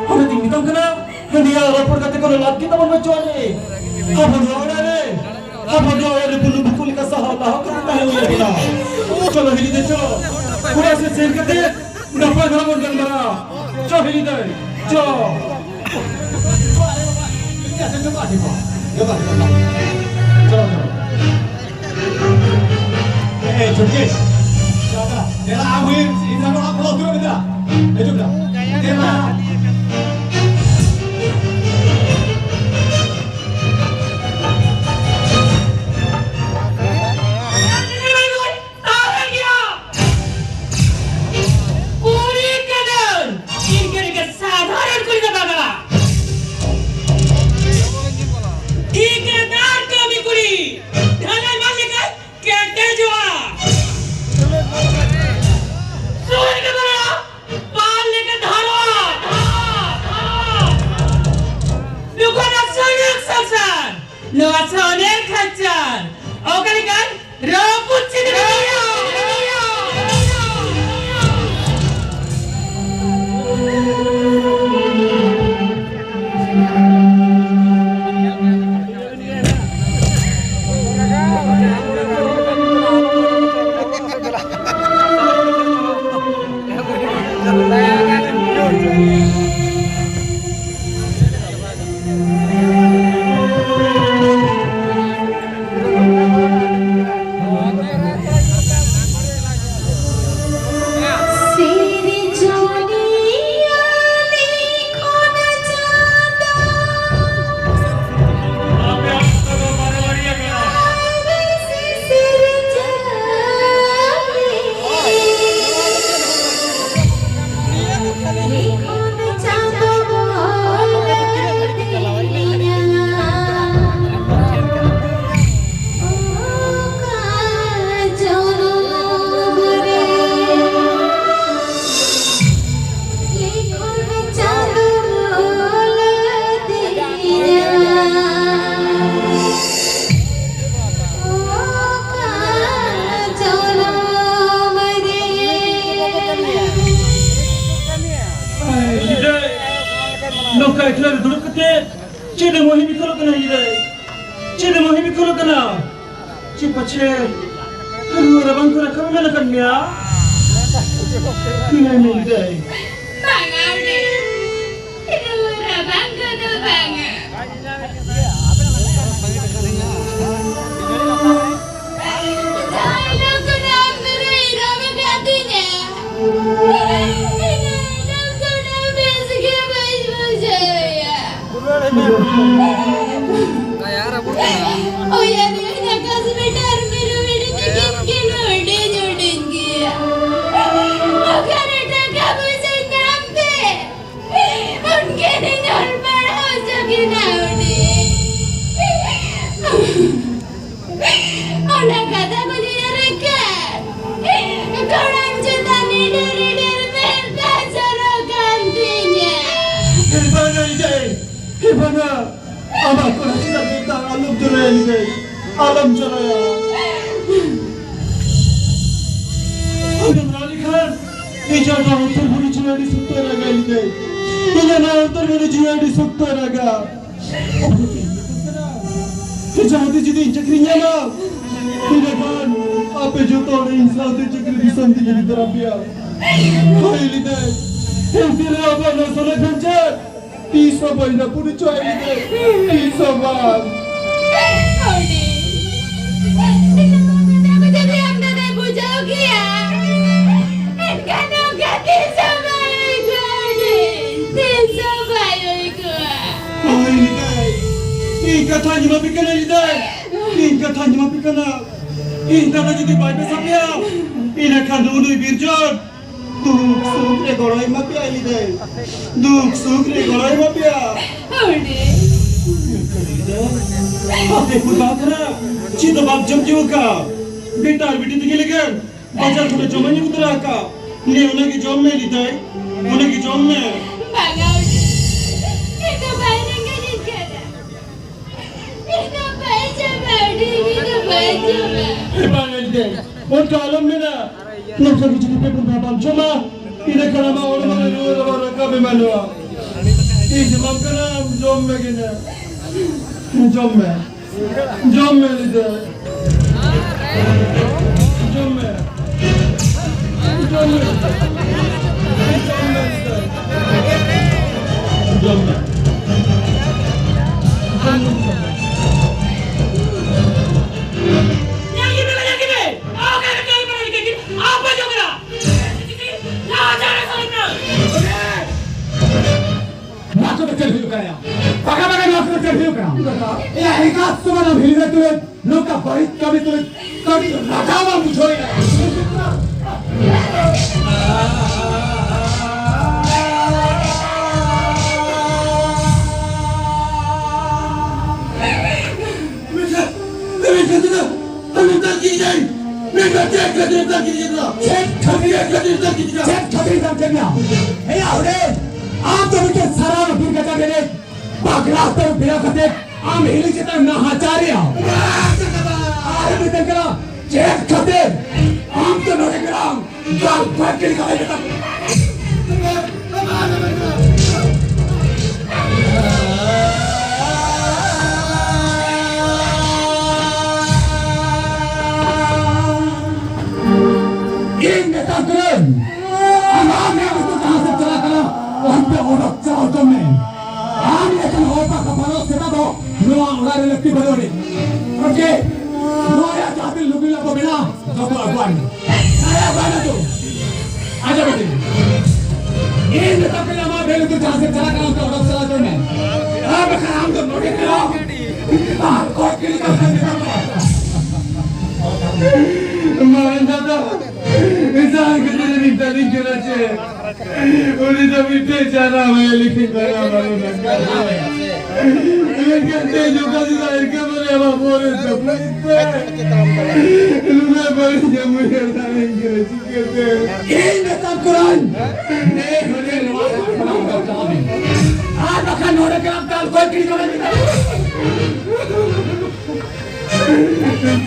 ᱚᱱᱟᱛᱤᱧ ᱢᱮᱛᱟᱢ ᱠᱟᱱᱟ, ᱦᱟᱹᱱᱤᱭᱟᱜ ᱨᱚᱯᱚᱲ ᱠᱟᱛᱮ ᱠᱳᱱᱳ ᱞᱟᱵᱷ ᱜᱮ ᱛᱟᱵᱚᱱ ᱵᱟᱹᱪᱩᱜ ᱟᱹᱱᱤᱡ᱾ ᱟᱵᱚ ᱱᱚᱣᱟ ᱚᱲᱟᱜ ᱨᱮ, ᱟᱵᱚ ᱱᱚᱣᱟ ᱚᱲᱟᱜ ᱨᱮ ᱵᱩᱞᱩ ᱵᱩᱠᱩ ᱞᱮᱠᱟ ᱥᱟᱦᱟᱣ ᱛᱟᱦᱟᱣ ᱠᱟᱛᱮ ᱛᱟᱦᱮᱸ ᱦᱩᱭ ᱟᱵᱚᱱᱟ᱾ ᱪᱚᱞᱚ ᱦᱤᱞᱤ ᱫᱮ ᱪᱚ, ᱚᱲᱟᱜ ᱥᱮᱫ ᱥᱮᱱ ᱠᱟᱛᱮ ᱱᱟᱯᱟᱭ ᱫᱷᱟᱨᱟ ᱵᱚᱱ ᱜᱟᱞᱢᱟᱨᱟᱣᱟ᱾ ᱪᱚ ᱦᱤᱞᱤ ᱫᱟᱹᱭ, ᱪᱚ᱾ ᱪᱚᱞᱚ, ᱪᱚᱞᱚ᱾ ᱮ, ᱪᱷᱩᱴᱠᱤ᱾ ᱫᱮᱞᱟ, ᱟᱢ ᱦᱚᱸ ᱤᱧ ᱥᱟᱶ ᱚᱲᱟᱜ ᱵᱚᱞᱚ ᱩᱛᱟᱹᱨᱚᱜ ᱢᱮ, ᱫᱮᱞᱟ᱾ ᱦᱤᱡᱩᱜ ᱢᱮ᱾ ᱫᱮᱞᱟ᱾ ᱠᱩᱲᱤ ᱠᱟᱱᱟᱹᱧ, ᱤᱱᱠᱟᱹ ᱞᱮᱠᱟ ᱥᱟᱫᱷᱟᱨᱚᱱ ᱠᱩᱲᱤ ᱫᱚ ᱵᱟᱝ ᱠᱟᱱᱟ᱾ ᱠᱟᱞᱪᱟᱨ, ᱱᱚᱣᱟ ᱥᱚᱱᱮᱨ ᱠᱟᱞᱪᱟᱨ ᱚᱠᱟ ᱞᱮᱠᱟᱱ ᱨᱟᱹᱯᱩᱫ ᱪᱤᱱᱦᱟᱹ? ᱱᱚᱝᱠᱟ ᱮᱠᱞᱟ ᱨᱮ ᱫᱩᱲᱩᱵ ᱠᱟᱛᱮ ᱪᱮᱫ ᱮᱢ ᱢᱚᱦᱤ ᱵᱤᱠᱚᱞᱚᱜ ᱠᱟᱱᱟ ᱜᱤᱫᱽᱨᱟᱹ? ᱪᱮᱫ ᱮᱢ ᱢᱚᱦᱤ ᱵᱤᱠᱚᱞᱚᱜ ᱠᱟᱱᱟ? ᱪᱮᱫ ᱯᱟᱪᱷᱮ ᱨᱩᱣᱟᱹ ᱨᱟᱵᱟᱝ ᱠᱚ ᱨᱟᱠᱟᱵ ᱮᱢᱟᱱ ᱟᱠᱟᱫ ᱢᱮᱭᱟ? ᱞᱟᱹᱭ ᱢᱮ ᱜᱤᱫᱽᱨᱟᱹ᱾ ᱵᱟᱝᱟ ᱩᱰᱤ, ᱨᱩᱣᱟᱹ ᱨᱟᱵᱟᱝ ᱠᱚᱫᱚ ᱵᱟᱝᱟ᱾ ᱡᱟᱦᱟᱸ ᱦᱤᱞᱳᱜ ᱠᱷᱚᱱᱟᱜ ᱟᱢ ᱫᱚ ᱨᱩᱣᱟᱹ ᱨᱟᱵᱟᱝ ᱟᱹᱛᱤᱧᱟ, ᱤᱱᱟᱹ ᱦᱤᱞᱳᱜ ᱠᱷᱚᱱᱟᱜ ᱵᱮᱥ ᱜᱮ ᱵᱟᱹᱧ ᱵᱩᱡᱷᱟᱹᱣᱮᱫᱼᱟ᱾ ᱩᱭᱦᱟᱹᱨ ᱤᱧ ᱟᱠᱟᱥ ᱵᱮᱴᱟ ᱟᱨ ᱢᱤᱨᱩ ᱵᱤᱴᱤ ᱛᱟᱹᱠᱤᱱ ᱠᱤᱱ ᱦᱩᱰᱤᱧ ᱦᱩᱰᱤᱧ ᱜᱮᱭᱟ᱾ ᱚᱠᱟᱨᱮ ᱴᱟᱠᱟ ᱯᱚᱭᱥᱟᱧ ᱧᱟᱢ ᱛᱮ ᱩᱱᱠᱤᱱ ᱤᱧ ᱚᱞ ᱯᱟᱲᱦᱟᱣ ᱦᱚᱪᱚ ᱠᱤᱱᱟ ᱩᱱᱤ᱾ ᱚᱱᱟ ᱠᱟᱛᱷᱟ ᱠᱚ ᱩᱭᱦᱟᱹᱨ ᱟᱠᱟᱫ ᱜᱚᱲᱚᱢ ᱪᱮᱛᱟᱱ ᱤᱰᱤᱨ ᱤᱰᱤᱨ ᱢᱮᱫ ᱫᱟᱜ ᱡᱚᱨᱚᱜ ᱠᱟᱱ ᱛᱤᱧᱟ᱾ ᱦᱮ ᱵᱟᱝᱟ ᱤᱧ ᱫᱟᱹᱭ, ᱦᱮ ᱵᱟᱝᱟ᱾ ᱟᱢᱟᱜ ᱠᱚᱲᱟ ᱪᱮᱫᱟᱜ ᱢᱮᱛᱟᱜ ᱟᱞᱚᱢ ᱡᱚᱨᱟᱭᱟ ᱞᱤᱫᱟᱹᱭ, ᱟᱞᱚᱢ ᱡᱚᱨᱟᱭᱟ᱾ ᱟᱢᱮᱢ ᱨᱟᱜ ᱞᱮᱠᱷᱟᱱ ᱤᱧᱟᱹᱜ ᱱᱚᱣᱟ ᱚᱱᱛᱚᱨ ᱵᱩᱨᱩ ᱡᱤᱣᱤ ᱟᱹᱰᱤ ᱥᱚᱠᱛᱚᱭ ᱨᱟᱜᱟ ᱞᱤᱫᱟᱹᱭ᱾ ᱤᱧᱟᱹᱜ ᱱᱚᱣᱟ ᱚᱱᱛᱚᱨ ᱵᱩᱨᱩ ᱡᱤᱣᱤ ᱟᱹᱰᱤ ᱥᱚᱠᱛᱚᱭ ᱨᱟᱜᱟ᱾ ᱡᱟᱦᱟᱸ ᱛᱤᱥ ᱡᱩᱫᱤ ᱤᱧ ᱪᱟᱹᱠᱨᱤᱧ ᱧᱟᱢᱟ, ᱤᱱᱟᱹᱠᱷᱟᱱ ᱟᱯᱮ ᱡᱚᱛᱚ ᱦᱚᱲ ᱤᱧ ᱥᱟᱶᱛᱮ ᱪᱟᱹᱠᱨᱤ ᱫᱤᱥᱚᱢ ᱛᱮᱧ ᱤᱫᱤ ᱛᱚᱨᱟ ᱯᱮᱭᱟ᱾ ᱦᱳᱭ ᱞᱤᱫᱟᱹᱭ, ᱮᱱᱛᱮ ᱨᱮᱦᱚᱸ ᱟᱵᱚᱣᱟᱜ ᱱᱚᱣᱟ ᱥᱚᱱᱟ ᱠᱷᱟᱧᱪᱟ ᱛᱤᱥ ᱦᱚᱸ ᱵᱟᱹᱧ ᱨᱟᱹᱯᱩᱫ ᱦᱚᱪᱚᱣᱟᱭ ᱞᱤᱫᱟᱹᱭ, ᱛᱤᱥ ᱦᱚᱸ ᱵᱟᱝ᱾ ᱦᱩᱰᱤᱧ, ᱱᱚᱣᱟ ᱠᱟᱛᱷᱟ ᱠᱚ ᱡᱩᱫᱤ ᱟᱢ ᱫᱟᱫᱟᱭ ᱵᱩᱡᱷᱟᱹᱣ ᱠᱮᱭᱟ, ᱮᱱᱠᱷᱟᱱ ᱱᱚᱝᱠᱟ ᱛᱤᱥ ᱦᱚᱸ ᱵᱟᱭ ᱦᱩᱭ ᱠᱚᱜᱼᱟ, ᱦᱩᱰᱤᱧ, ᱛᱤᱥ ᱦᱚᱸ ᱵᱟᱭ ᱦᱩᱭ ᱠᱚᱜᱼᱟ᱾ ᱦᱳᱭ ᱞᱤᱫᱟᱹᱭ, ᱤᱧ ᱠᱟᱛᱷᱟᱧ ᱮᱢᱟ ᱯᱮ ᱠᱟᱱᱟ ᱞᱤᱫᱟᱹᱭ, ᱤᱧ ᱠᱟᱛᱷᱟᱧ ᱮᱢᱟ ᱯᱮ ᱠᱟᱱᱟ᱾ ᱤᱧ ᱫᱟᱫᱟ ᱡᱩᱫᱤ ᱵᱟᱭ ᱵᱮᱥ ᱟᱯᱮᱭᱟ, ᱤᱱᱟᱹ ᱠᱷᱟᱱ ᱫᱚ ᱩᱱᱤ ᱵᱤᱨᱡᱚᱱ ᱫᱩᱠ ᱥᱩᱠ ᱨᱮ ᱜᱚᱲᱚᱭ ᱮᱢᱟ ᱯᱮᱭᱟ ᱞᱤᱫᱟᱹᱭ, ᱫᱩᱠ ᱥᱩᱠ ᱨᱮ ᱜᱚᱲᱚᱭ ᱮᱢᱟ ᱯᱮᱭᱟ᱾ ᱦᱩᱰᱤᱧ, ᱟᱯᱮ ᱠᱚ ᱵᱟᱯᱞᱟ ᱪᱮᱫ ᱫᱚ ᱵᱟᱯ ᱡᱚᱢ ᱪᱚ ᱟᱠᱟᱫ? ᱵᱮᱴᱟ ᱟᱨ ᱵᱤᱴᱤ ᱛᱤᱠᱤᱱ ᱞᱟᱹᱜᱤᱫ ᱵᱟᱡᱟᱨ ᱠᱷᱚᱱ ᱡᱚᱢᱟᱜ ᱤᱧ ᱟᱹᱜᱩ ᱛᱚᱨᱟ ᱟᱠᱟᱫ᱾ ᱱᱮ ᱚᱱᱟᱜᱮ ᱡᱚᱢ ᱢᱮ ᱞᱤᱫᱟᱹᱭ, ᱚᱱᱟᱜᱮ ᱡᱚᱢ ᱢᱮ᱾ ᱵᱟᱝᱟ ᱦᱩᱰᱤᱧ, ᱤᱧ ᱫᱚ ᱵᱟᱭ ᱨᱮᱸᱜᱮᱡᱤᱧ ᱠᱟᱱᱟ᱾ ᱤᱧ ᱫᱚ ᱵᱟᱭ ᱡᱚᱢᱟ ᱦᱩᱰᱤᱧ, ᱤᱧ ᱫᱚ ᱵᱟᱭ ᱡᱚᱢᱟ᱾ ᱮ ᱵᱟᱝᱟ ᱞᱤᱫᱟᱹᱭ, ᱚᱱᱠᱟ ᱟᱞᱚᱢ ᱢᱮᱱᱟ᱾ ᱱᱚᱝᱠᱟ ᱜᱮ ᱡᱩᱫᱤ ᱯᱮ ᱵᱚᱸᱜᱟ ᱵᱟᱢ ᱡᱚᱢᱟ, ᱤᱱᱟᱹ ᱠᱷᱟᱱ ᱟᱢᱟᱜ ᱦᱚᱲᱢᱚ ᱨᱮ ᱨᱩᱣᱟᱹ ᱨᱟᱵᱟᱝ ᱨᱟᱠᱟᱵ ᱮᱢᱟᱱᱚᱜᱼᱟ᱾ ᱤᱧ ᱮᱢᱟᱢ ᱠᱟᱱᱟ, ᱟᱢ ᱡᱚᱢ ᱢᱮ ᱜᱮ ᱱᱟ᱾ ᱡᱚᱢ ᱢᱮ᱾ ᱡᱚᱢ ᱢᱮ ᱞᱤᱫᱟᱹᱭ᱾ ᱡᱚᱢ ᱢᱮ᱾ ᱡᱚᱢ ᱢᱮ᱾ ᱡᱚᱢ ᱢᱮ ᱞᱤᱫᱟᱹᱭ᱾ ᱡᱚᱢ ᱢᱮ᱾ ᱡᱚᱢ ᱢᱮ᱾ ᱧᱮᱞ ᱠᱮᱫ ᱢᱮ, ᱧᱮᱞ ᱠᱮᱫ ᱢᱮ᱾ ᱚᱠᱟ ᱨᱮ ᱠᱟᱹᱢᱤ ᱵᱟᱲᱟ ᱞᱮᱠᱟ ᱠᱤᱱ ᱟᱯᱟ ᱡᱚᱝ ᱠᱟᱱᱟ? ᱱᱚᱣᱟ ᱪᱮᱫ ᱦᱩᱭᱩᱜ ᱠᱟᱱᱟ ᱭᱟ? ᱯᱟᱠᱟ ᱯᱟᱠᱟ ᱱᱚᱣᱟ ᱠᱚᱫᱚ ᱪᱮᱫ ᱦᱩᱭᱩᱜ ᱠᱟᱱᱟ? ᱮᱭᱟ, ᱮᱸᱜᱟᱛ ᱥᱚᱢᱟᱱ ᱟᱢ ᱦᱤᱲᱤᱧ ᱨᱮ ᱛᱩᱞᱩᱡ ᱱᱚᱝᱠᱟ ᱵᱟᱹᱲᱤᱡ ᱠᱟᱹᱢᱤ ᱛᱩᱞᱩᱡ ᱠᱟᱹᱴᱤᱡ ᱞᱟᱡᱟᱣ ᱵᱟᱢ ᱵᱩᱡᱷᱟᱹᱣ ᱮᱫᱟ? ᱢᱮᱱᱠᱷᱟᱱ, ᱢᱮᱱᱠᱷᱟᱱ ᱪᱮᱫᱟᱜ? ᱟᱢ ᱢᱮᱛᱟ ᱠᱤᱫᱤᱧᱟ᱾ ᱢᱮᱱᱠᱷᱟᱱ ᱪᱮᱫ ᱠᱷᱟᱹᱛᱤᱨ ᱢᱮᱛᱟ ᱠᱤᱫᱤᱧᱟ? ᱪᱮᱫ ᱠᱷᱟᱹᱛᱤᱨ? ᱪᱮᱫ ᱠᱷᱟᱹᱛᱤᱨ ᱢᱮᱛᱟ ᱠᱤᱫᱤᱧᱟ? ᱪᱮᱫ ᱠᱷᱟᱹᱛᱤᱨ ᱢᱮᱛᱟ ᱠᱤᱫᱤᱧᱟ? ᱮᱭᱟ ᱦᱩᱰᱤᱧ, ᱟᱢ ᱫᱚ ᱢᱤᱫᱴᱮᱱ ᱥᱟᱨᱟ ᱵᱤᱨ ᱜᱟᱡᱟᱲ ᱨᱮ ᱯᱟᱜᱽᱞᱟ ᱩᱛᱟᱹᱨ ᱵᱮᱱᱟᱣ ᱠᱟᱛᱮ ᱟᱢ ᱦᱤᱞᱤ ᱪᱮᱛᱟᱱ ᱱᱟᱦᱟᱪᱟᱨᱮᱜᱼᱟ᱾ ᱟᱨ ᱢᱤᱫᱴᱟᱝ ᱠᱟᱱᱟ, ᱪᱮᱫ ᱠᱷᱟᱹᱛᱤᱨ ᱟᱢ ᱫᱚ ᱱᱚᱰᱮ ᱢᱮᱱᱟᱢ? ᱜᱟᱞ ᱯᱟᱹᱴᱤ ᱞᱮᱠᱟ ᱞᱮ ᱢᱮᱛᱟᱢ᱾ ᱤᱧ ᱢᱮᱛᱟᱢ ᱠᱟᱹᱱᱟᱹᱧ, ᱟᱢᱟᱜ ᱢᱮᱫ ᱞᱩᱛᱩᱨ ᱡᱟᱦᱟᱸ ᱥᱮᱫ ᱪᱟᱞᱟᱜ ᱠᱟᱱᱟ, ᱚᱱᱛᱮ ᱚᱰᱚᱠ ᱪᱟᱞᱟᱣ ᱦᱚᱪᱚᱜ ᱢᱮ᱾ ᱟᱢ ᱞᱮᱠᱟᱱ ᱦᱚᱲ ᱯᱟᱠᱟ ᱯᱟᱨᱚᱥ ᱥᱮᱛᱟ ᱫᱚ ᱱᱚᱣᱟ ᱚᱲᱟᱜ ᱨᱮ ᱞᱟᱹᱠᱛᱤ ᱵᱟᱹᱱᱩᱜ ᱟᱹᱱᱤᱡ᱾ ᱚᱡᱮ, ᱱᱚᱣᱟ ᱨᱮᱭᱟᱜ ᱡᱟᱦᱟᱸ ᱛᱤᱱ ᱞᱩᱜᱽᱲᱤ ᱞᱟᱯᱚ ᱢᱮᱱᱟᱜᱼᱟ, ᱡᱚᱛᱚ ᱟᱹᱜᱩᱣᱟᱭ ᱢᱮ᱾ ᱦᱮᱸ, ᱟᱹᱜᱩᱣᱟᱭ ᱢᱮ ᱛᱚ᱾ ᱟᱸᱡᱚᱢ ᱢᱮ᱾ ᱤᱧ ᱢᱮᱛᱟᱢ ᱠᱟᱱᱟ, ᱟᱢᱟᱜ ᱢᱮᱫ ᱞᱩᱛᱩᱨ ᱡᱟᱦᱟᱸ ᱥᱮᱫ ᱪᱟᱞᱟᱜ ᱠᱟᱱᱟ, ᱚᱱᱛᱮ ᱚᱰᱚᱠ ᱪᱟᱞᱟᱣ ᱦᱚᱪᱚᱜ ᱢᱮ᱾ ᱟᱨ ᱵᱟᱠᱷᱟᱱ ᱟᱢ ᱫᱚ ᱱᱚᱰᱮ ᱠᱷᱚᱱ ᱟᱨ ᱚᱠᱚᱭ ᱠᱤᱨᱤᱧ ᱠᱟᱜ ᱠᱷᱟᱱ ᱢᱮᱛᱟᱢ ᱠᱟᱱᱟ᱾ ᱢᱟᱨᱟᱝ ᱫᱟᱫᱟ, ᱡᱟᱦᱟᱸ ᱠᱷᱟᱹᱛᱤᱨ ᱤᱧ ᱛᱟᱞᱤᱧ ᱠᱟᱱᱟ ᱪᱮ? ᱩᱱᱤ ᱫᱚ ᱢᱤᱫᱴᱮᱡ ᱪᱟᱨᱟ ᱵᱟᱭ ᱞᱮᱠᱷᱟᱱ ᱫᱟᱭᱟ ᱵᱟᱹᱱᱩᱜ ᱟᱠᱟᱫᱟ᱾ ᱢᱮᱱᱠᱷᱟᱱ ᱛᱮ ᱡᱚᱜᱟ ᱡᱚᱜᱟ ᱮᱨᱠᱟ ᱵᱚᱞᱮ ᱟᱵᱚ ᱯᱚᱨᱮ ᱛᱟᱯᱩ ᱤᱛᱟᱹ᱾ ᱞᱩᱱᱟ ᱵᱟᱹᱲᱤᱡ ᱡᱟᱢᱩᱭᱟ ᱫᱟᱲᱮ ᱜᱮ ᱪᱤᱠᱟᱹᱛᱮ? ᱤᱧ ᱢᱮᱛᱟᱢ ᱠᱟᱹᱱᱟᱹᱧ, ᱱᱮ ᱦᱚᱲᱮ ᱱᱚᱣᱟ ᱠᱷᱚᱱᱟᱜ ᱩᱰᱩᱠ ᱪᱟᱞᱟᱜ ᱢᱮ᱾ ᱟᱨ ᱵᱟᱠᱷᱟᱱ ᱱᱚᱰᱮ ᱠᱷᱚᱱᱟᱜ ᱫᱟᱞ ᱠᱚᱭ ᱠᱤᱨᱤᱧ ᱠᱟᱱᱟ ᱢᱮᱛᱟᱢ᱾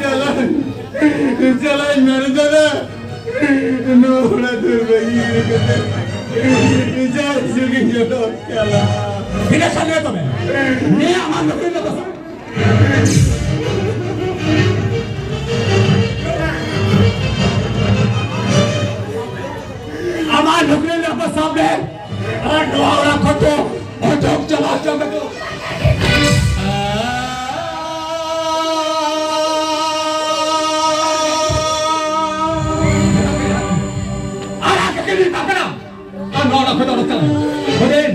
ᱪᱟᱞᱟᱜ, ᱪᱟᱞᱟᱜ ᱢᱮᱱ ᱫᱟᱫᱟ᱾ ᱱᱚᱣᱟ ᱚᱲᱟᱜ ᱫᱩᱣᱟᱹᱨ ᱵᱟᱹᱜᱤ ᱠᱟᱛᱮ ᱡᱟᱦᱟᱸ ᱥᱮᱫ ᱜᱮ ᱧᱮᱞᱚᱜ ᱪᱟᱞᱟᱜ᱾ ᱵᱤᱱᱟ ᱥᱟᱞᱮ ᱛᱚᱵᱮ᱾ ᱱᱤᱭᱟᱹ ᱟᱢᱟᱜ ᱱᱩᱠᱨᱤ ᱫᱚ ᱵᱟᱥᱟ᱾ ᱟᱢᱟᱜ ᱱᱩᱠᱨᱤ ᱫᱚ ᱵᱟᱥᱟ ᱵᱮ᱾ ᱟᱨ ᱱᱚᱣᱟ ᱚᱲᱟᱜ ᱠᱷᱚᱱ ᱫᱚ ᱚᱪᱚᱜ ᱪᱟᱞᱟᱣ ᱦᱚᱪᱚ ᱢᱮ᱾ ᱟᱲᱟᱜ ᱠᱟᱹᱠᱤᱱ ᱢᱮᱛᱟᱜ ᱠᱟᱱᱟ᱾ ᱟᱨ ᱱᱚᱣᱟ ᱚᱲᱟᱜ ᱠᱷᱚᱱ ᱫᱚ ᱚᱰᱚᱠ ᱪᱟᱞᱟᱜ ᱢᱮ᱾ ᱦᱩᱰᱤᱧ,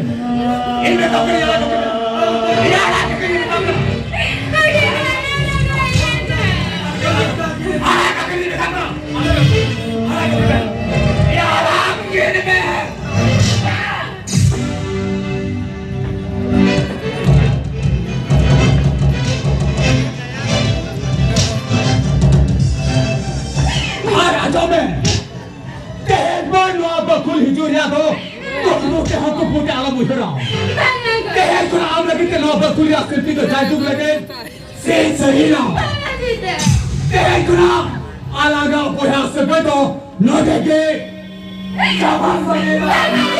ᱤᱧ ᱢᱮᱛᱟᱜ ᱠᱟᱹᱱᱟᱹᱧ, ᱟᱲᱟᱜ ᱠᱟᱹᱠᱤᱱ ᱢᱮ᱾ ᱤᱧ ᱟᱲᱟᱜ ᱠᱟᱹᱠᱤᱱ ᱢᱮᱛᱟᱜ ᱠᱟᱱᱟ᱾ ᱟᱲᱟᱜ ᱠᱟᱹᱠᱤᱱ ᱢᱮᱛᱟᱜ ᱠᱟᱱᱟ᱾ ᱟᱲᱟᱜ ᱠᱟᱹᱠᱤᱱ ᱢᱮ᱾ ᱤᱧ ᱟᱲᱟᱜ ᱠᱤᱱ ᱢᱮ᱾ ᱟᱨ ᱟᱸᱡᱚᱢ ᱢᱮ, ᱛᱮᱦᱮᱧ ᱠᱷᱚᱱ ᱱᱚᱣᱟ ᱵᱟᱹᱠᱷᱩᱞ ᱦᱤᱡᱩᱜ ᱨᱮᱭᱟᱜ ᱫᱚ ᱠᱩᱠᱢᱩ ᱛᱮᱦᱚᱸ ᱠᱩᱠᱢᱩ ᱛᱮ ᱟᱞᱚᱢ ᱩᱭᱦᱟᱹᱨᱟ᱾ ᱛᱮᱦᱮᱧ ᱠᱷᱚᱱ ᱟᱢ ᱱᱚᱣᱟ ᱵᱟᱹᱠᱩᱲᱤᱭᱟ ᱥᱤᱞᱯᱤ ᱫᱚ ᱡᱟᱭᱡᱩᱜᱽ ᱞᱟᱹᱜᱤᱫ ᱥᱮ ᱥᱟᱹᱦᱤᱱᱟ᱾ ᱛᱮᱦᱮᱧ ᱠᱷᱚᱱᱟᱜ ᱟᱞᱟᱝᱟᱜ ᱵᱚᱭᱦᱟ ᱥᱟᱹᱜᱟᱹᱭ ᱫᱚ ᱱᱚᱰᱮ ᱜᱮ ᱪᱟᱵᱟ ᱥᱟᱹᱨᱤᱭᱮᱱᱟ᱾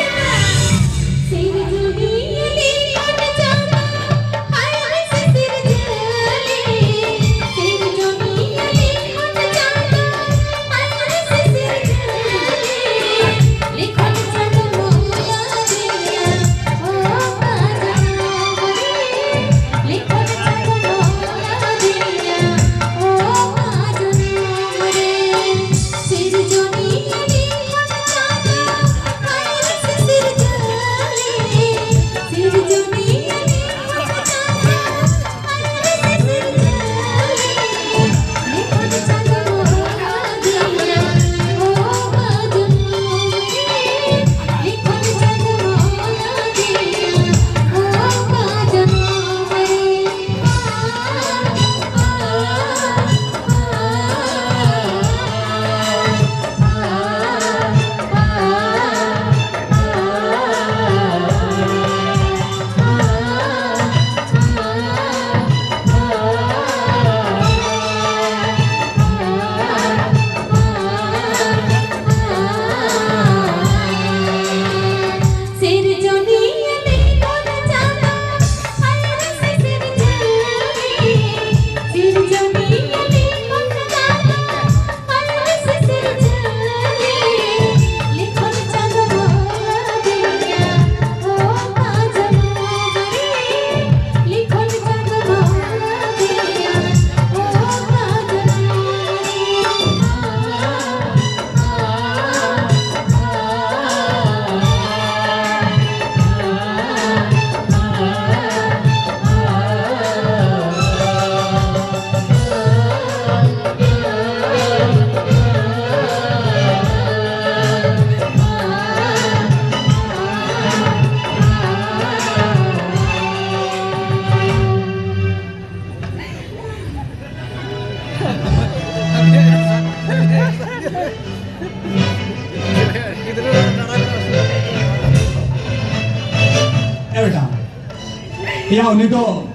ᱭᱟ, ᱩᱱᱤ ᱫᱚ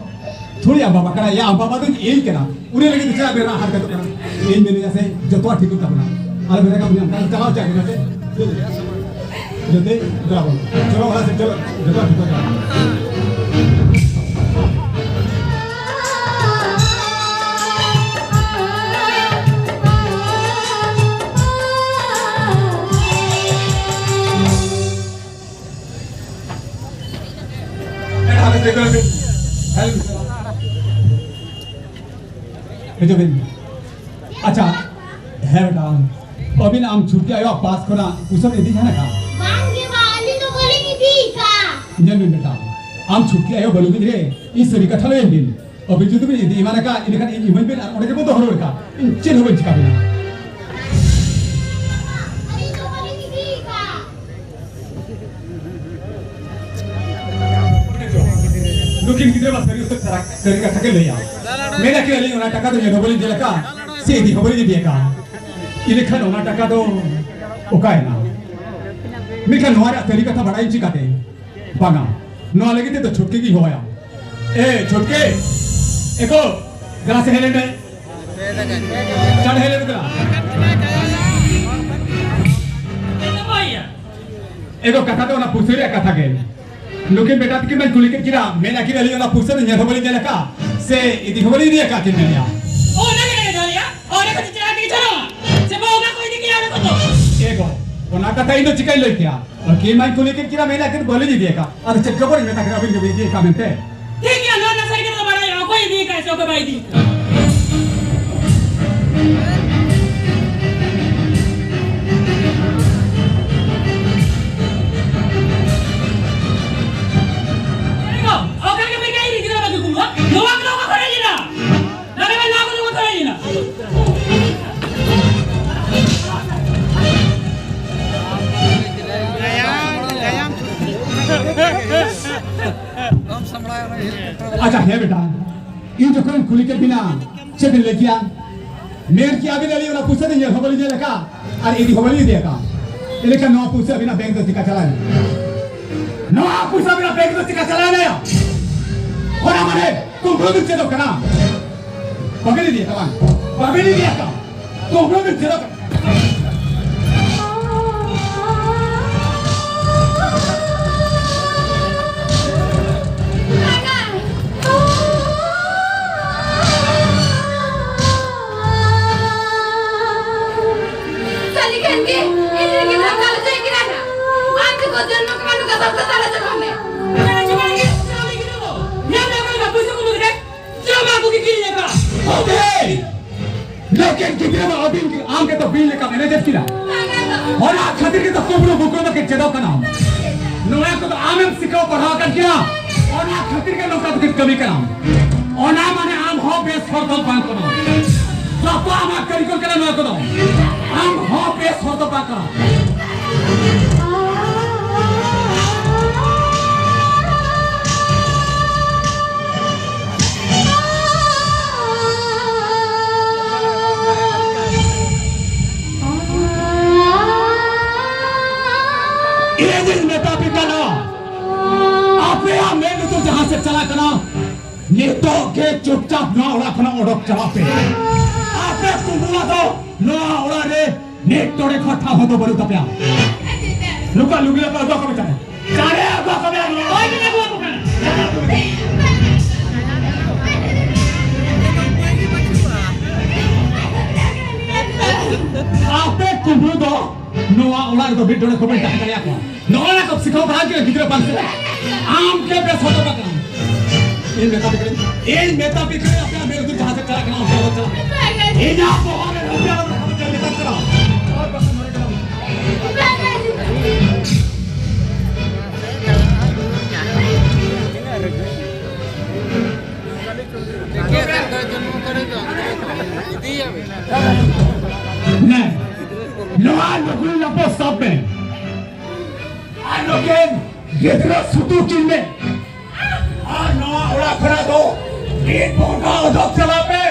ᱛᱷᱚᱲᱤ ᱟᱢ ᱵᱟᱵᱟ ᱠᱟᱱᱟᱭ᱾ ᱭᱟ, ᱟᱢ ᱵᱟᱵᱟ ᱫᱚ ᱤᱧ ᱠᱟᱱᱟ᱾ ᱩᱱᱤ ᱞᱟᱹᱜᱤᱫ ᱫᱚ ᱪᱮᱫᱟᱜ ᱵᱮᱱ ᱨᱟᱜ ᱦᱟᱨᱠᱮᱛᱚᱜ ᱠᱟᱱᱟ? ᱤᱧ ᱢᱮᱱᱮᱫᱼᱟ ᱥᱮ, ᱡᱚᱛᱚᱣᱟᱜ ᱴᱷᱤᱠᱚᱜ ᱛᱟᱵᱚᱱᱟ᱾ ᱟᱞᱚ ᱵᱮᱱ ᱨᱟᱜᱟ, ᱩᱱᱤ ᱟᱢ ᱪᱟᱞᱟᱣ ᱦᱚᱪᱚ ᱟᱹᱜᱩᱭ ᱢᱮᱥᱮ᱾ ᱡᱚᱛᱚ ᱫᱮᱞᱟ ᱵᱚᱱ᱾ ᱪᱚᱞᱚ ᱚᱲᱟᱜ ᱥᱮᱫ ᱪᱚᱞᱚ, ᱡᱚᱛᱚᱣᱟᱜ ᱴᱷᱤᱠᱚᱜ ᱛᱟᱵᱚᱱᱟ᱾ ᱦᱤᱡᱩᱜ ᱵᱤᱱ᱾ ᱟᱪᱪᱷᱟ, ᱦᱮᱸ ᱵᱮᱴᱟ, ᱟᱹᱵᱤᱱ ᱟᱢ ᱪᱷᱩᱴᱠᱤ ᱟᱭᱳ ᱯᱟᱥ ᱠᱷᱚᱱᱟᱜ ᱯᱩᱭᱥᱟᱹᱢ ᱤᱫᱤ ᱡᱟᱦᱟᱸ ᱞᱮᱠᱟ? ᱵᱟᱝ ᱜᱮ ᱵᱟ, ᱟᱹᱞᱤᱧ ᱫᱚ ᱵᱟᱹᱞᱤᱧ ᱤᱫᱤ ᱠᱟᱜ᱾ ᱧᱮᱞ ᱵᱤᱱ ᱵᱮᱴᱟ, ᱟᱢ ᱪᱷᱩᱴᱠᱤ ᱟᱭᱳ ᱵᱟᱹᱱᱩᱜ ᱵᱤᱱ ᱨᱮ, ᱤᱧ ᱥᱟᱹᱨᱤ ᱠᱟᱛᱷᱟ ᱞᱟᱹᱭ ᱵᱤᱱ, ᱟᱹᱵᱤᱱ ᱡᱩᱫᱤ ᱵᱤᱱ ᱤᱫᱤ ᱮᱢᱟᱱ ᱠᱟᱜ, ᱤᱱᱟᱹᱠᱷᱟᱱ ᱤᱧ ᱤᱢᱟᱹᱧ ᱵᱤᱱ ᱟᱨ ᱚᱸᱰᱮ ᱜᱮᱵᱚᱱ ᱫᱚᱦᱚ ᱨᱩᱣᱟᱹᱲ ᱠᱟᱜ, ᱤᱧ ᱪᱮᱫ ᱦᱚᱸ ᱵᱟᱹᱧ ᱪᱤᱠᱟ ᱵᱤᱱᱟ᱾ ᱟᱹᱞᱤᱧ ᱫᱚ ᱵᱟᱹᱞᱤᱧ ᱤᱫᱤ ᱠᱟᱜ᱾ ᱱᱩᱠᱤᱱ ᱜᱤᱫᱽᱨᱟᱹ ᱢᱟ ᱥᱟᱹᱨᱤ ᱩᱛᱟᱹᱨ ᱥᱟᱨᱟ-, ᱥᱟᱹᱨᱤ ᱠᱟᱛᱷᱟ ᱠᱤᱱ ᱞᱟᱹᱭᱟ᱾ ᱢᱮᱱᱟ ᱠᱤᱱ, "ᱟᱹᱞᱤᱧ ᱚᱱᱟ ᱴᱟᱠᱟ ᱫᱚ ᱧᱮᱞ ᱦᱚᱸ ᱵᱟᱹᱞᱤᱧ ᱧᱮᱞ ᱟᱠᱟᱫ, ᱥᱮ ᱤᱫᱤ ᱦᱚᱸ ᱵᱟᱹᱞᱤᱧ ᱤᱫᱤ ᱟᱠᱟᱫ᱾ ᱤᱱᱟᱹᱠᱷᱟᱱ ᱚᱱᱟ ᱴᱟᱠᱟ ᱫᱚ ᱚᱠᱟᱭᱮᱱᱟ?" ᱢᱮᱱᱠᱷᱟᱱ ᱱᱚᱣᱟ ᱨᱮᱭᱟᱜ ᱥᱟᱹᱨᱤ ᱠᱟᱛᱷᱟ ᱵᱟᱲᱟᱭ ᱪᱤᱠᱟᱹᱛᱮ? ᱵᱟᱝᱟ, ᱱᱚᱣᱟ ᱞᱟᱹᱜᱤᱫ ᱛᱮᱫᱚ ᱪᱷᱩᱴᱠᱤ ᱜᱤᱧ ᱦᱚᱦᱚᱭᱟ᱾ ᱮ ᱪᱷᱩᱴᱠᱤ, ᱮᱜᱳ, ᱜᱞᱟᱥ ᱦᱮᱡ ᱞᱮᱱ ᱢᱮ᱾ ᱪᱟᱲ ᱦᱮᱡ ᱞᱮᱱ ᱠᱟᱱᱟ᱾ ᱮᱜᱳ, ᱠᱟᱛᱷᱟ ᱫᱚ ᱚᱱᱟ ᱯᱩᱭᱥᱟᱹ ᱨᱮᱭᱟᱜ ᱠᱟᱛᱷᱟ ᱜᱮ᱾ ᱱᱩᱠᱤᱱ ᱵᱮᱴᱟ ᱛᱟᱹᱠᱤᱱ ᱢᱟᱧ ᱠᱩᱞᱤ ᱠᱮᱫ ᱠᱤᱱᱟ, ᱢᱮᱱ ᱟᱹᱠᱤᱱ, "ᱟᱹᱞᱤᱧ ᱚᱱᱟ ᱯᱩᱭᱥᱟᱹ ᱫᱚ ᱧᱮᱞ ᱦᱚᱸ ᱵᱟᱹᱞᱤᱧ ᱧᱮᱞ ᱟᱠᱟᱫ, ᱥᱮ ᱤᱫᱤ ᱦᱚᱸ ᱵᱟᱹᱞᱤᱧ ᱤᱫᱤ ᱟᱠᱟᱫ", ᱠᱤᱱ ᱢᱮᱱᱮᱫᱼᱟ᱾ ᱚ, ᱚᱱᱟ ᱜᱮ ᱞᱟᱹᱭ ᱫᱟᱲᱮᱭᱟᱜᱼᱟ᱾ ᱚᱸᱰᱮ ᱠᱷᱚᱱ ᱪᱮᱫ ᱟᱹᱰᱤ ᱡᱷᱚᱨᱚᱜᱼᱟ? ᱥᱮ ᱵᱟᱝ, ᱚᱱᱟ ᱠᱚ ᱤᱫᱤ ᱠᱮᱭᱟ ᱚᱸᱰᱮ ᱠᱷᱚᱱ ᱫᱚ? ᱮ ᱜᱚ, ᱚᱱᱟ ᱠᱟᱛᱷᱟ ᱤᱧ ᱫᱚ ᱪᱤᱠᱟᱹᱧ ᱞᱟᱹᱭ ᱠᱮᱭᱟ? ᱟᱹᱠᱤᱱ ᱢᱟᱧ ᱠᱩᱞᱤ ᱠᱮᱫ ᱠᱤᱱᱟ, ᱢᱮᱱᱟ ᱠᱤᱱ ᱵᱟᱹᱞᱤᱧ ᱤᱫᱤ ᱟᱠᱟᱫ᱾ ᱟᱫᱚ ᱪᱮᱫ ᱠᱷᱚᱵᱚᱨᱤᱧ ᱢᱮᱛᱟ ᱠᱤᱱᱟ ᱟᱹᱵᱤᱱ ᱜᱮᱵᱤᱱ ᱤᱫᱤ ᱟᱠᱟᱫ ᱢᱮᱱᱛᱮ? ᱴᱷᱤᱠ ᱜᱮᱭᱟ, ᱱᱚᱣᱟ ᱨᱮᱱᱟᱜ ᱥᱟᱹᱨᱤ ᱠᱟᱛᱷᱟ ᱫᱚ ᱵᱟᱲᱟᱭᱚᱜᱼᱟ, ᱚᱠᱚᱭ ᱤᱫᱤ ᱟᱠᱟᱫ ᱥᱮ ᱚᱠᱚᱭ ᱵᱟᱭ ᱤᱫᱤ ᱟᱠᱟᱫ᱾ ᱮ ᱜᱚ, ᱚᱠᱟ ᱨᱮᱜᱮ ᱵᱮᱱ ᱤᱫᱤ ᱠᱮᱫᱟ ᱵᱟᱹᱜᱤ ᱠᱚ? ᱱᱚᱣᱟ ᱠᱚᱫᱚ ᱚᱠᱟ ᱠᱚᱨᱮ ᱦᱮᱡ ᱮᱱᱟ? ᱫᱟᱨᱮ ᱵᱟᱭ ᱱᱚᱣᱟ ᱠᱚᱫᱚ ᱵᱚᱛᱚᱨ ᱦᱮᱡ ᱮᱱᱟ᱾ ᱟᱪᱪᱷᱟ, ᱦᱮᱸ ᱵᱮᱴᱟ, ᱤᱧ ᱡᱚᱠᱷᱚᱱ ᱠᱩᱞᱤ ᱠᱮᱫ ᱵᱤᱱᱟ, ᱪᱮᱫ ᱵᱤᱱ ᱞᱟᱹᱭ ᱠᱮᱭᱟ? ᱢᱮᱱ ᱠᱮᱭᱟ ᱵᱤᱱ, ᱟᱹᱞᱤᱧ ᱚᱱᱟ ᱯᱩᱭᱥᱟᱹ ᱫᱚ ᱧᱮᱞ ᱦᱚᱸ ᱵᱟᱹᱞᱤᱧ ᱧᱮᱞ ᱟᱠᱟᱫ ᱟᱨ ᱤᱫᱤ ᱦᱚᱸ ᱵᱟᱹᱞᱤᱧ ᱤᱫᱤ ᱟᱠᱟᱫ᱾ ᱮᱱᱠᱷᱟᱱ ᱱᱚᱣᱟ ᱯᱩᱭᱥᱟᱹ ᱟᱹᱵᱤᱱᱟᱜ ᱵᱮᱝᱠ ᱫᱚ ᱪᱤᱠᱟ ᱪᱟᱞᱟᱣᱮᱱᱟ? ᱱᱚᱣᱟ ᱯᱩᱭᱥᱟᱹ ᱟᱹᱵᱤᱱᱟᱜ ᱵᱮᱝᱠ ᱫᱚ ᱪᱤᱠᱟ ᱪᱟᱞᱟᱣᱮᱱᱟ? ᱚᱱᱟ ᱢᱟᱱᱮ ᱠᱩᱢᱵᱽᱲᱩ ᱵᱤᱱ ᱪᱮᱫᱚᱜ ᱠᱟᱱᱟ? ᱵᱟᱵᱤᱱ ᱤᱫᱤᱭᱟ ᱠᱟᱱᱟ? ᱵᱟᱵᱤᱱ ᱤᱫᱤᱭᱟ ᱠᱟᱱᱟ? ᱠᱩᱢᱵᱽᱲᱩ ᱵᱤᱱ ᱪᱮᱫᱚᱜ ᱠᱟᱱᱟ? ᱥᱟᱹᱨᱤ ᱠᱷᱟᱱ ᱜᱮ, ᱤᱧ ᱨᱮᱱ ᱜᱤᱫᱽᱨᱟᱹ ᱠᱚ ᱟᱞᱚ ᱪᱚᱭ ᱠᱤᱱᱟ ᱱᱟ᱾ ᱟᱨ ᱡᱚᱠᱷᱚᱱ ᱡᱚᱱᱢᱚ ᱠᱚᱢᱟ ᱱᱚᱝᱠᱟ ᱥᱚᱠᱛᱚ ᱛᱟᱞᱟ ᱪᱟᱵᱟᱜ ᱢᱮ᱾ ᱢᱮᱱᱟ ᱪᱮ ᱵᱟᱝ ᱜᱮ, ᱪᱟᱣᱞᱮ ᱜᱤᱫᱽᱨᱟᱹ ᱫᱚ ᱧᱟᱢ ᱧᱟᱢ ᱨᱮᱱᱟᱜ ᱯᱩᱭᱥᱟᱹ ᱠᱚ ᱢᱩᱫᱽ ᱨᱮ ᱡᱚᱢᱟᱜ ᱠᱚᱜᱮ ᱠᱤᱨᱤᱧ ᱟᱠᱟᱫ᱾ ᱳᱠᱮ᱾ ᱞᱮᱠᱤᱱ ᱜᱤᱫᱽᱨᱟᱹ ᱢᱟ ᱟᱹᱵᱤᱱ ᱜᱮ, ᱟᱢ ᱜᱮᱛᱚ ᱵᱤᱧ ᱞᱮᱠᱟᱢ ᱮᱱᱮᱡᱮᱫ ᱠᱤᱱᱟ᱾ ᱚᱱᱟ ᱠᱷᱟᱹᱛᱤᱨ ᱜᱮᱛᱚ ᱠᱩᱢᱵᱽᱲᱩ ᱵᱩᱠᱲᱩ ᱫᱚ ᱠᱤᱱ ᱪᱮᱫᱚᱜ ᱠᱟᱱᱟ᱾ ᱱᱚᱣᱟ ᱠᱚᱫᱚ ᱟᱢᱮᱢ ᱥᱤᱠᱷᱟᱹᱣ ᱯᱟᱲᱦᱟᱣ ᱟᱠᱟᱫ ᱠᱤᱱᱟ᱾ ᱚᱱᱟ ᱠᱷᱟᱹᱛᱤᱨ ᱜᱮ ᱱᱚᱝᱠᱟ ᱫᱚ ᱠᱤᱱ ᱠᱟᱹᱢᱤ ᱠᱟᱱᱟ᱾ ᱚᱱᱟ ᱢᱟᱱᱮ ᱟᱢ ᱦᱚᱸ ᱵᱮᱥ ᱦᱚᱲ ᱫᱚ ᱵᱟᱝ ᱠᱟᱱᱟᱢ᱾ ᱡᱚᱛᱚ ᱟᱢᱟᱜ ᱠᱟᱹᱨᱤᱜᱚᱞ ᱠᱟᱱᱟ ᱱᱚᱣᱟ ᱠᱚᱫᱚ᱾ ᱟᱢ ᱦᱚᱸ ᱵᱮᱥ ᱦᱚᱲ ᱫᱚ ᱵᱟᱝ ᱠᱟᱱᱟᱢ᱾ ᱤᱧᱤᱧ ᱢᱮᱛᱟ ᱯᱮ ᱠᱟᱱᱟ, ᱟᱯᱮᱭᱟᱜ ᱢᱮᱫ ᱞᱩᱛᱩᱨ ᱡᱟᱦᱟᱸ ᱥᱮᱫ ᱪᱟᱞᱟᱜ ᱠᱟᱱᱟ, ᱱᱤᱛᱚᱜ ᱜᱮ ᱪᱩᱯᱪᱟᱯ ᱱᱚᱣᱟ ᱚᱲᱟᱜ ᱠᱷᱚᱱᱟᱜ ᱚᱰᱚᱠ ᱪᱟᱞᱟᱜ ᱯᱮ᱾ ᱟᱯᱮ ᱠᱩᱢᱵᱽᱲᱩ ᱫᱚ ᱱᱚᱣᱟ ᱚᱲᱟᱜ ᱨᱮ ᱱᱤᱛ ᱴᱚᱲᱮ ᱠᱷᱚᱱ ᱴᱷᱟᱶ ᱦᱚᱸ ᱫᱚ ᱵᱟᱹᱱᱩᱜ ᱛᱟᱯᱮᱭᱟ᱾ ᱱᱩᱠᱩ ᱞᱩᱜᱽᱲᱤ ᱞᱟᱯᱚ ᱟᱹᱜᱩ ᱟᱠᱚ ᱢᱮ ᱪᱟᱞᱟᱜ᱾ ᱪᱟᱲᱮ ᱟᱹᱜᱩ ᱟᱠᱚ ᱢᱮ, ᱱᱚᱜᱼᱚᱭ ᱵᱤᱱ ᱟᱹᱜᱩ ᱟᱠᱚ ᱠᱟᱱᱟ᱾ ᱟᱯᱮ ᱠᱩᱢᱵᱽᱲᱩ ᱫᱚ ᱱᱚᱣᱟ ᱚᱲᱟᱜ ᱨᱮᱫᱚ ᱢᱤᱫ ᱰᱚᱸᱰᱮ ᱠᱚ ᱵᱟᱹᱧ ᱛᱟᱦᱮᱸ ᱫᱟᱲᱮᱭᱟᱠᱚᱣᱟ᱾ ᱱᱚᱜᱼᱚ ᱱᱟ ᱠᱚ ᱥᱤᱠᱷᱟᱹᱣ ᱵᱟᱲᱟ ᱦᱚᱪᱚᱭᱟ ᱜᱤᱫᱽᱨᱟᱹ ᱵᱟᱝ ᱥᱮ? ᱟᱢ ᱜᱮ ᱵᱮᱥ ᱦᱚᱲ ᱫᱚ ᱵᱟᱝ ᱠᱟᱱᱟᱢ᱾ ᱤᱧ ᱢᱮᱛᱟ ᱯᱮ ᱠᱟᱹᱱᱟᱹᱧ, ᱤᱧ ᱢᱮᱛᱟ ᱯᱮ ᱠᱟᱹᱱᱟᱹᱧ, ᱟᱯᱮᱭᱟᱜ ᱢᱮᱫ ᱞᱩᱛᱩᱨ ᱡᱟᱦᱟᱸ ᱥᱮᱫ ᱪᱟᱞᱟᱜ ᱠᱟᱱᱟ, ᱚᱱᱛᱮ ᱟᱞᱚ ᱪᱟᱞᱟᱜ᱾ ᱤᱧᱟᱹᱜ ᱵᱚᱦᱚᱜ ᱨᱮ ᱨᱩᱯᱤᱭᱟ ᱟᱞᱚ ᱯᱮ ᱠᱷᱚᱨᱚᱪᱟ, ᱢᱮᱛᱟᱢ ᱠᱟᱱᱟ᱾ ᱟᱨ ᱵᱟᱠᱷᱟᱱ ᱱᱚᱰᱮ ᱪᱟᱞᱟᱜ ᱢᱮ᱾ ᱱᱮ, ᱱᱚᱣᱟ ᱞᱩᱜᱽᱲᱤ ᱞᱟᱯᱚ ᱥᱟᱵ ᱢᱮ᱾ ᱟᱨ ᱱᱩᱠᱤᱱ ᱜᱤᱫᱽᱨᱟᱹ ᱥᱩᱛᱩᱜ ᱠᱤᱱ ᱢᱮ᱾ ᱟᱨ ᱱᱚᱣᱟ ᱚᱲᱟᱜ ᱠᱷᱚᱱᱟᱜ ᱫᱚ ᱢᱤᱫ ᱵᱚᱸᱜᱟ ᱚᱰᱚᱠ ᱪᱟᱞᱟᱜ ᱯᱮ᱾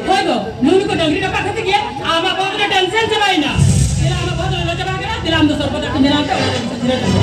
ᱦᱳᱭ ᱜᱚ, ᱱᱩᱜᱼᱩ ᱱᱩᱠᱩ ᱰᱟᱹᱝᱨᱤ ᱨᱟᱯᱟᱜ ᱠᱷᱟᱹᱛᱤᱨ ᱜᱮ ᱟᱢᱟᱜ ᱵᱚᱦᱚᱜ ᱨᱮ tension ᱪᱟᱵᱟᱭᱮᱱᱟ᱾ ᱫᱮᱞᱟ, ᱟᱢᱟᱜ ᱵᱚᱦᱚᱜ ᱫᱚ ᱞᱚᱞᱚ ᱪᱟᱵᱟ ᱟᱠᱟᱱᱟ, ᱫᱮᱞᱟ ᱟᱢ ᱫᱚ ᱥᱚᱨᱵᱚᱛ ᱫᱟᱜ ᱠᱚᱧ ᱵᱮᱱᱟᱣ ᱟᱯᱮᱭᱟ, ᱚᱱᱟ ᱫᱚ ᱫᱷᱤᱨᱮ ᱫᱷᱤᱨᱮ᱾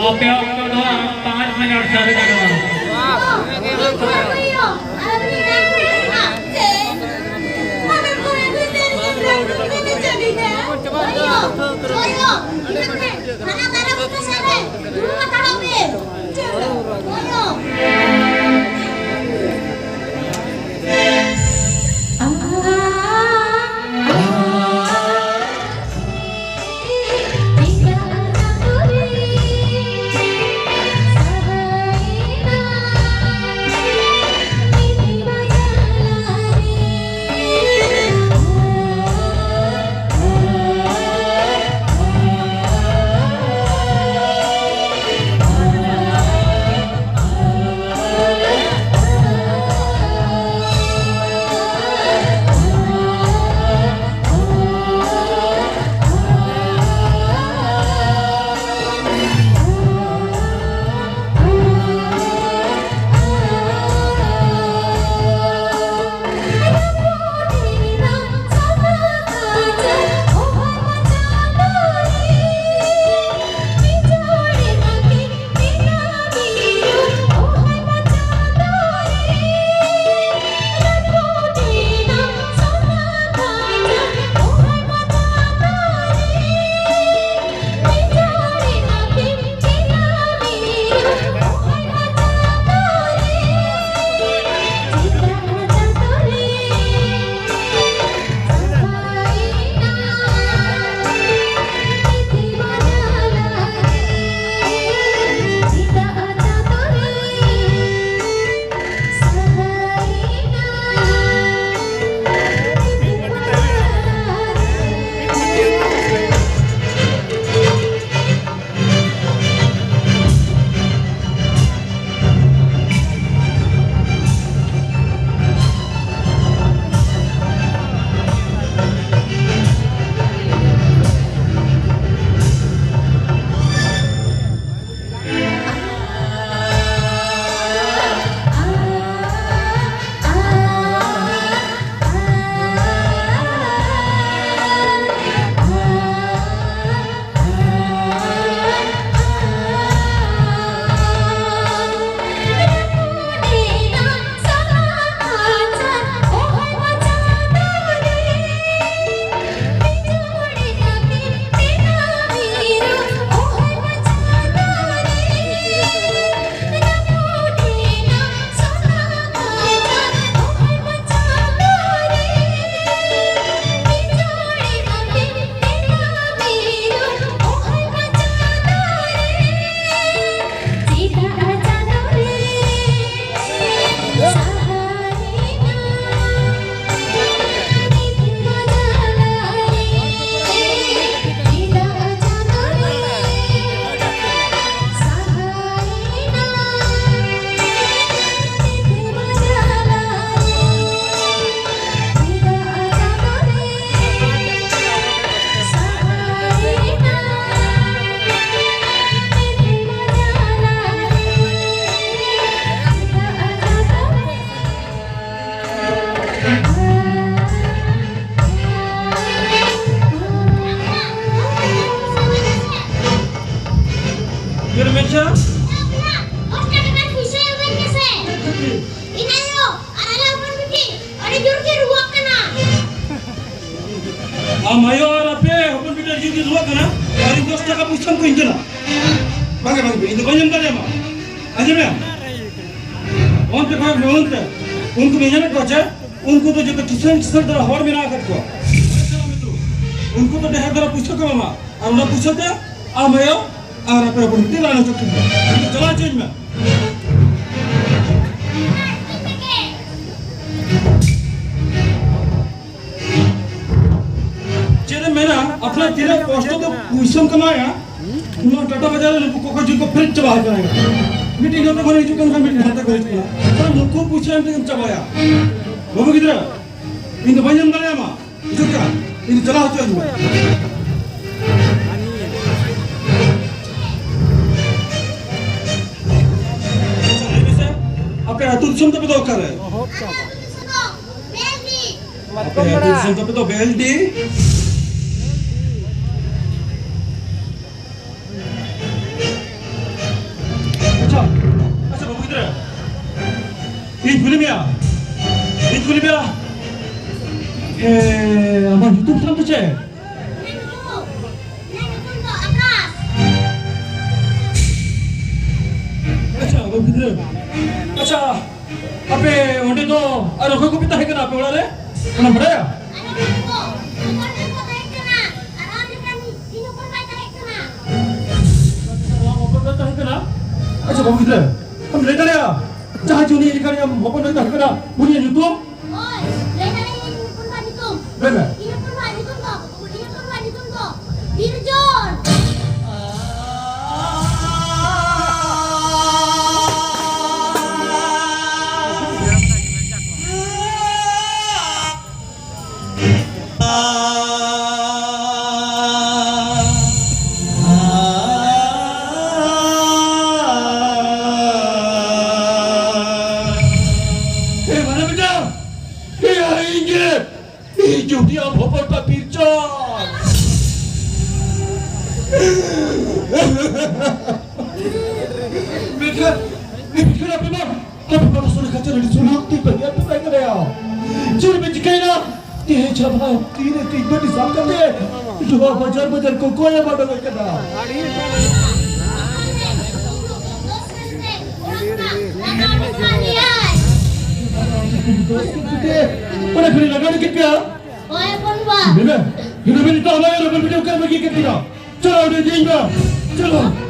ᱟᱯᱮ ᱚᱠᱛᱚ ᱫᱚ ᱯᱟᱸᱪ ᱢᱤᱱᱤᱴ ᱥᱟᱨᱮᱡ ᱟᱠᱟᱱᱟ᱾ ᱟᱢ ᱟᱭᱳ ᱟᱨ ᱟᱯᱮ ᱦᱚᱯᱚᱱ ᱵᱤᱴᱤ ᱡᱩᱫᱤ ᱨᱩᱣᱟᱹᱜ ᱠᱟᱱᱟ, ᱟᱨ ᱤᱧ ᱫᱚᱥ ᱴᱟᱠᱟ ᱯᱚᱭᱥᱟᱢ ᱠᱚᱧ ᱠᱟᱱᱟ᱾ ᱵᱟᱝᱜᱮ, ᱵᱟᱝᱜᱮ, ᱤᱧ ᱫᱚ ᱵᱟᱹᱧ ᱮᱢ ᱫᱟᱲᱮᱭᱟᱢᱟ᱾ ᱟᱸᱡᱚᱢᱮ? ᱚᱱᱛᱮ ᱠᱷᱚᱱ ᱚᱱᱛᱮ ᱩᱱᱠᱩ ᱵᱤᱱ ᱧᱮᱞᱮᱫ ᱠᱚᱣᱟ ᱪᱮ? ᱩᱱᱠᱩ ᱫᱚ ᱡᱚᱛᱚ ᱠᱤᱥᱟᱹᱬ ᱠᱤᱥᱟᱹᱬ ᱫᱷᱟᱨᱟ ᱦᱚᱲ ᱢᱮᱱᱟᱜ ᱟᱠᱟᱫ ᱠᱚᱣᱟ᱾ ᱩᱱᱠᱩ ᱫᱚ ᱰᱷᱮᱨ ᱫᱷᱟᱨᱟ ᱯᱩᱭᱥᱟᱹ ᱠᱚ ᱮᱢᱟ, ᱟᱨ ᱚᱱᱟ ᱯᱩᱭᱥᱟᱹ ᱛᱮ ᱟᱢ ᱟᱭᱳ ᱟᱨ ᱟᱯᱮ ᱦᱚᱯᱚᱱ ᱵᱤᱴᱤ ᱨᱟᱱ ᱦᱚᱪᱚ ᱠᱤᱱ ᱢᱮ᱾ ᱪᱟᱞᱟᱣ ᱦᱚᱪᱚᱧ ᱢᱮ᱾ ᱪᱮᱫ ᱮᱢ ᱢᱮᱱᱟ, ᱟᱯᱱᱟᱨ ᱛᱤᱱᱟᱹᱜ ᱠᱚᱥᱴᱚ ᱛᱮ ᱯᱩᱭᱥᱟᱹᱢ ᱠᱟᱢᱟᱭᱟ, ᱱᱚᱣᱟ ᱴᱟᱴᱟ ᱵᱟᱡᱟᱨ ᱨᱮ ᱱᱩᱠᱩ ᱠᱚᱠᱚ ᱡᱤᱞ ᱠᱚ ᱯᱮᱨᱮᱡ ᱪᱟᱵᱟ ᱟᱠᱟᱱᱟ᱾ ᱢᱤᱫᱴᱤᱡ ᱱᱚᱛᱮ ᱠᱷᱚᱱ ᱦᱤᱡᱩᱜ ᱠᱟᱱ ᱠᱷᱟᱱ ᱢᱤᱫᱴᱤᱡ ᱦᱟᱱᱛᱮ ᱠᱷᱚᱱ ᱦᱤᱡᱩᱜ ᱠᱟᱱᱟ᱾ ᱛᱟᱦᱞᱮ ᱱᱩᱠᱩ ᱯᱩᱭᱥᱟᱹ ᱮᱢ ᱛᱮᱜᱮᱢ ᱪᱟᱵᱟᱭᱟ᱾ ᱵᱟᱹᱵᱩ ᱜᱤᱫᱽᱨᱟᱹ, ᱤᱧ ᱫᱚ ᱵᱟᱹᱧ ᱮᱢ ᱫᱟᱲᱮᱭᱟᱢᱟ᱾ ᱵᱩᱡᱷᱟᱹᱣ ᱠᱮᱫᱟ? ᱤᱧ ᱫᱚ ᱪᱟᱞᱟᱣ ᱦᱚᱪᱚ ᱟᱹᱧ ᱢᱮ᱾ ᱟᱪᱪᱷᱟ, ᱞᱟᱹᱭ ᱢᱮᱥᱮ, ᱟᱯᱮ ᱟᱹᱛᱩ ᱫᱤᱥᱚᱢ ᱛᱟᱯᱮ ᱫᱚ ᱚᱠᱟᱨᱮ? ᱟᱯᱮ ᱟᱹᱛᱩ ᱫᱤᱥᱚᱢ ᱛᱟᱯᱮ ᱫᱚ ᱵᱮᱞᱰᱤ᱾ ᱟᱪᱪᱷᱟ, ᱟᱪᱪᱷᱟ, ᱵᱟᱹᱵᱩ ᱜᱤᱫᱽᱨᱟᱹ, ᱤᱧ ᱠᱩᱞᱤ ᱢᱮᱭᱟ, ᱤᱧ ᱠᱩᱞᱤ ᱢᱮᱭᱟ, ᱮ, ᱟᱢᱟᱜ ᱧᱩᱛᱩᱢ ᱛᱟᱢ ᱫᱚ ᱪᱮᱫ? ᱤᱧᱟᱹᱜ ᱧᱩᱛᱩᱢ, ᱤᱧᱟᱹᱜ ᱧᱩᱛᱩᱢ ᱫᱚ ᱟᱠᱟᱥ᱾ ᱟᱪᱪᱷᱟ, ᱵᱟᱹᱵᱩ ᱜᱤᱫᱽᱨᱟᱹ, ᱟᱪᱪᱷᱟ, ᱟᱯᱮ ᱚᱸᱰᱮ ᱫᱚ ᱟᱨ ᱚᱠᱚᱭ ᱠᱚᱯᱮ ᱛᱟᱦᱮᱸ ᱠᱟᱱᱟ ᱟᱯᱮ ᱚᱲᱟᱜ ᱨᱮ? ᱚᱱᱟᱢ ᱵᱟᱰᱟᱭᱟ? ᱟᱞᱮ ᱚᱲᱟᱜ ᱨᱮᱫᱚ ᱡᱚᱛᱚ ᱦᱚᱲ ᱜᱮᱠᱚ ᱛᱟᱦᱮᱸ ᱠᱟᱱᱟ᱾ ᱟᱨ ᱟᱢ ᱞᱮᱠᱟᱱ ᱤᱧ ᱦᱚᱯᱚᱱ ᱵᱟᱭ ᱛᱟᱦᱮᱸ ᱠᱟᱱᱟ᱾ ᱟᱪᱪᱷᱟ, ᱵᱟᱹᱵᱩ ᱜᱤᱫᱽᱨᱟᱹ, ᱟᱢ ᱞᱟᱹᱭ ᱫᱟᱲᱮᱭᱟᱜᱼᱟ? ᱡᱟᱦᱟᱸᱭ ᱡᱮ ᱩᱱᱤ ᱞᱮᱠᱟᱱᱤᱡ ᱟᱢ ᱦᱚᱯᱚᱱ ᱵᱟᱭ ᱛᱟᱦᱮᱸ ᱠᱟᱱᱟ, ᱩᱱᱤᱭᱟᱜ ᱧᱩᱛᱩᱢ? ᱦᱳᱭ, ᱞᱟᱹᱭ ᱫᱟᱲᱮᱭᱟᱜᱼᱟᱹᱧ ᱤᱧ ᱦᱚᱯᱚᱱ ᱵᱟᱭ ᱧᱩᱛᱩᱢ᱾ ᱞᱟᱹᱭ ᱢᱮ᱾ ᱤᱧ ᱦᱚᱯᱚᱱ ᱵᱟᱭ ᱧᱩᱛᱩᱢ ᱫᱚ, ᱤᱧ ᱦᱚᱯᱚᱱ ᱵᱟᱭ ᱧᱩᱛᱩᱢ ᱫᱚ ᱵᱤᱨᱡᱚᱱ᱾ ᱦᱮ ᱢᱟᱱᱮ ᱵᱮᱴᱟ, ᱮ ᱟᱨ ᱤᱧ ᱜᱮ, ᱤᱧ ᱡᱩᱫᱤ ᱟᱢ ᱦᱚᱯᱚᱱ ᱯᱟ ᱯᱤᱨᱪᱚᱱ᱾ ᱢᱮᱱᱠᱷᱟᱱ, ᱢᱮᱱᱠᱷᱟᱱ ᱟᱯᱮ ᱢᱟ ᱟᱯᱮ ᱯᱟᱲᱟ ᱥᱚᱨᱮ ᱠᱷᱟᱪᱟ ᱨᱮ ᱥᱩᱱᱩᱢ ᱛᱤ ᱯᱮ ᱜᱮᱨ ᱯᱮ ᱠᱟᱱᱟ᱾ ᱪᱮᱫ ᱯᱮ ᱪᱤᱠᱟᱹᱭᱮᱱᱟ? ᱛᱮ ᱪᱟᱵᱟ ᱛᱤᱨᱮ ᱛᱤ ᱵᱟᱹᱴᱤ ᱥᱟᱵ ᱠᱟᱛᱮ ᱱᱚᱣᱟ ᱵᱟᱡᱟᱨ ᱵᱟᱡᱟᱨ ᱠᱚ ᱠᱚᱭᱮ ᱵᱟᱰᱚᱜ ᱠᱟᱱᱟ᱾ ᱚᱱᱟ ᱠᱷᱟᱹᱞᱤ ᱞᱟᱜᱟᱣ ᱠᱮᱫ ᱯᱮᱭᱟ᱾ ᱚᱭ ᱵᱚᱱ ᱵᱟ᱾ ᱵᱤᱱᱟ, ᱵᱤᱱᱟ, ᱵᱤᱱᱟ, ᱛᱟᱦᱞᱮ ᱨᱚᱵᱤᱱ ᱵᱤᱱᱟ ᱚᱠᱟ ᱵᱟᱹᱜᱤ ᱠᱮᱫ ᱯᱮᱭᱟ? ᱪᱟᱞᱟᱣ ᱫᱮ ᱡᱤᱧ ᱵᱟ᱾ ᱪᱟᱞᱟᱣ᱾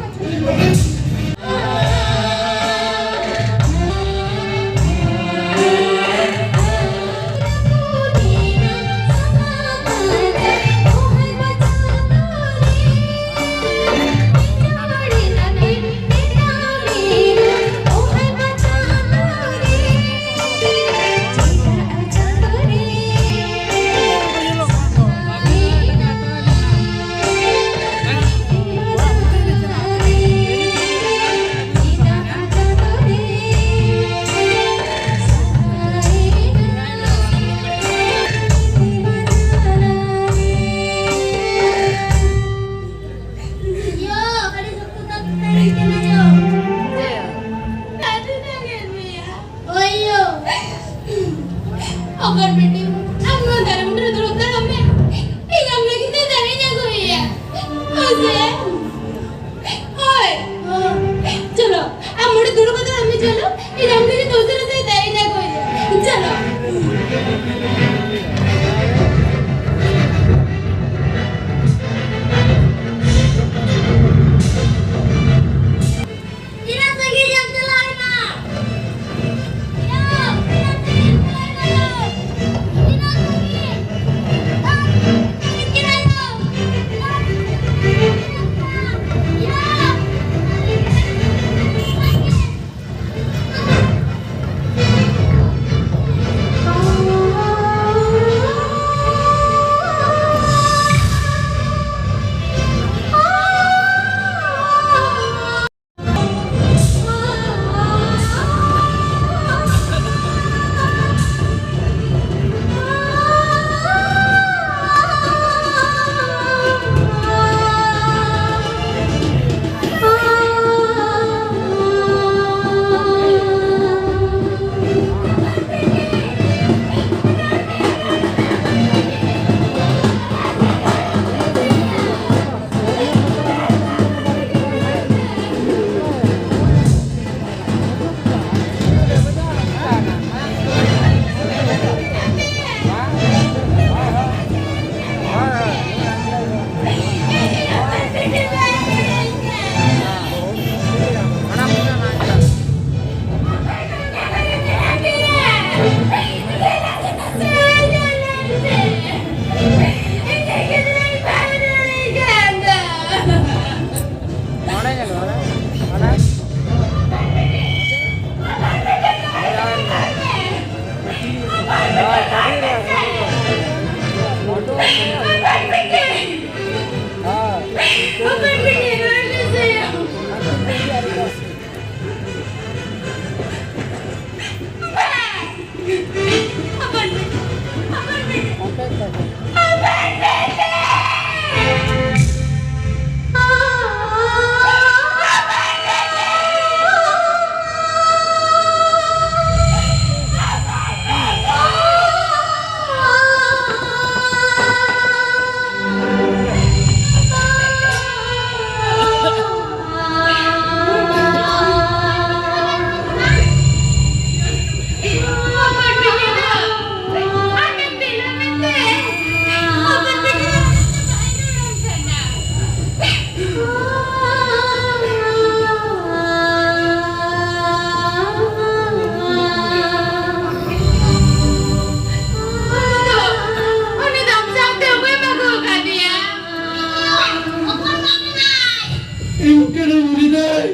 ᱤᱧ ᱠᱟᱹᱱᱟᱹᱧ ᱦᱤᱨᱤᱫᱟᱹᱭ᱾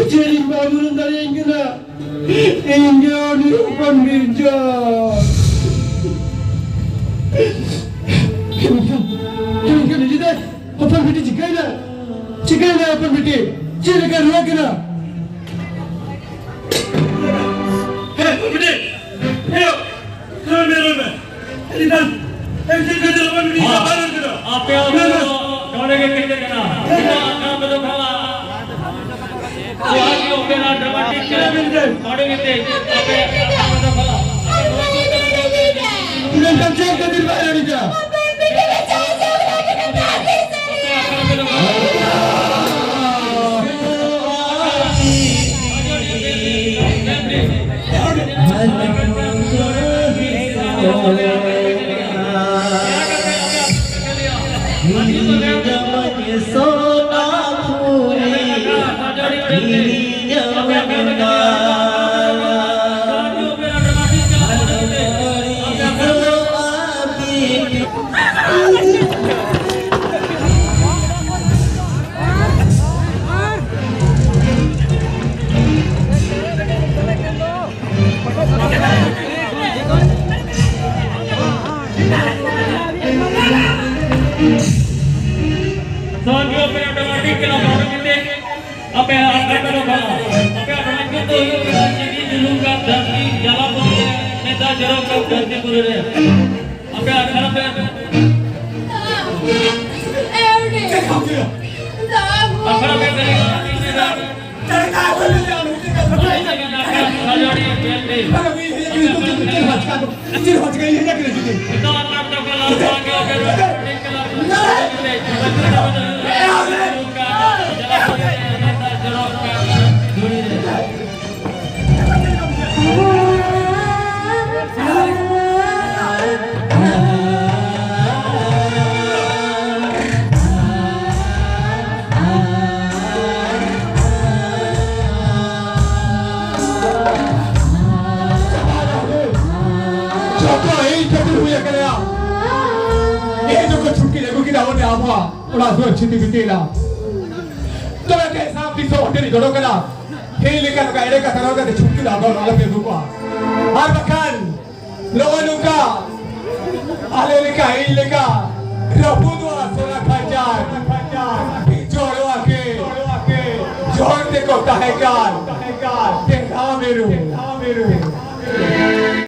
ᱪᱮᱫ ᱤᱧ ᱵᱟᱢ ᱩᱨᱩᱢ ᱫᱟᱲᱮᱭᱟᱹᱧ ᱠᱟᱱᱟ? ᱤᱧ ᱜᱮ ᱩᱱᱤ ᱦᱚᱯᱚᱱ ᱵᱤᱨᱡᱟ᱾ ᱢᱮᱱᱠᱷᱟᱱ, ᱢᱮᱱᱠᱷᱟᱱ ᱦᱤᱨᱤᱫᱟᱹᱭ, ᱦᱚᱯᱚᱱ ᱵᱤᱴᱤ ᱪᱤᱠᱟᱹᱭᱮᱱᱟ? ᱪᱤᱠᱟᱹᱭᱮᱱᱟ ᱦᱚᱯᱚᱱ ᱵᱤᱴᱤ? ᱪᱮᱫ ᱞᱮᱠᱟ ᱨᱩᱣᱟᱹ ᱠᱟᱱᱟ? ᱦᱮᱸ, ᱵᱤᱴᱤ, ᱦᱮᱸ, ᱨᱚᱲ ᱢᱮ, ᱨᱚᱲ ᱢᱮ᱾ ᱮᱱᱠᱷᱟᱱ, ᱮᱱᱠᱷᱟᱱ ᱪᱮᱫ ᱞᱮᱠᱟ ᱨᱩᱣᱟᱹ ᱠᱟᱱᱟ? ᱟᱯᱮ ᱟᱹᱛᱩ ᱫᱚ ᱱᱚᱰᱮ ᱜᱮ ᱠᱮᱴᱮᱡ ᱠᱟᱱᱟ᱾ ᱟᱯᱮ ᱫᱚ ᱠᱷᱟᱱ ᱥᱚᱦᱟᱜᱤ ᱚᱯᱮᱨᱟ ᱰᱨᱟᱢᱟᱴᱤᱠ ᱠᱞᱟᱵᱽ ᱱᱚᱰᱮ ᱜᱮ ᱛᱮ ᱟᱯᱮ ᱟᱯᱮ ᱫᱚ ᱠᱷᱟᱱ ᱢᱮᱱᱠᱷᱟᱱ ᱪᱮᱫ ᱠᱷᱟᱹᱛᱤᱨ ᱵᱟᱭ ᱨᱚᱲ ᱠᱟᱱᱟ? ᱟᱯᱮ ᱟᱠᱷᱲᱟ ᱫᱚ ᱵᱟᱝ, ᱟᱯᱮ ᱟᱠᱷᱲᱟ ᱧᱩᱛᱩᱢ ᱫᱚ ᱦᱩᱭᱩᱜ ᱠᱟᱱᱟ ᱪᱤᱱᱤ ᱡᱩᱞᱩᱝ ᱠᱟᱱ ᱫᱷᱟᱹᱨᱛᱤ ᱡᱟᱞᱟ ᱵᱚᱱ ᱨᱮ, ᱱᱮᱛᱟᱨ ᱡᱚᱨᱚᱜ ᱠᱟᱱ ᱫᱷᱟᱹᱨᱛᱤ ᱯᱩᱨᱤ ᱨᱮ᱾ ᱟᱯᱮ ᱟᱠᱷᱲᱟ ᱯᱮ, ᱟᱠᱷᱲᱟ ᱯᱮ ᱵᱮᱨᱮᱫ ᱠᱟᱱᱟ᱾ ᱪᱮᱫ ᱦᱚᱸ ᱪᱤᱠᱟᱹᱭ ᱦᱩᱭᱩᱜ ᱠᱟᱱᱟ ᱪᱤᱠᱟᱹᱭ? ᱡᱚᱛᱚ ᱤᱧ ᱠᱷᱟᱹᱛᱤᱨ ᱦᱩᱭ ᱟᱠᱟᱱᱟ᱾ ᱮ ᱡᱚᱠᱷᱚᱱ ᱪᱷᱩᱴᱠᱤ ᱟᱹᱜᱩ ᱠᱮᱫᱟ, ᱚᱸᱰᱮ ᱟᱵᱚᱣᱟᱜ ᱚᱲᱟᱜ ᱫᱩᱣᱟᱹᱨ ᱪᱷᱤᱛᱤ ᱵᱤᱛᱤᱞᱟ᱾ ᱛᱚᱵᱮ ᱛᱮ ᱥᱟᱶ ᱛᱤᱥ ᱦᱚᱸ ᱚᱸᱰᱮ ᱜᱚᱲᱚ ᱠᱟᱱᱟ᱾ ᱦᱮᱸ ᱞᱮᱠᱟ ᱱᱚᱝᱠᱟ ᱮᱲᱮ ᱠᱟᱛᱷᱟ ᱨᱚᱲ ᱠᱟᱛᱮ ᱪᱷᱩᱴᱠᱤ ᱫᱚ ᱟᱵᱚ ᱟᱞᱚ ᱯᱮ ᱟᱹᱜᱩ ᱠᱚᱣᱟ᱾ ᱟᱨ ᱵᱟᱠᱷᱟᱱ ᱱᱚᱜᱼᱚᱭ ᱱᱚᱝᱠᱟ ᱟᱞᱮ ᱞᱮᱠᱟ, ᱤᱧ ᱞᱮᱠᱟ ᱨᱟᱹᱯᱩᱫᱚᱜᱼᱟ ᱥᱚᱱᱟ ᱠᱷᱟᱧᱪᱟ᱾ ᱡᱚᱲᱚᱜᱼᱟ ᱠᱤ? ᱡᱚᱲ ᱛᱮᱠᱚ ᱛᱟᱦᱮᱸ ᱠᱟᱱ ᱴᱮᱸᱜᱟ ᱢᱤᱨᱩ᱾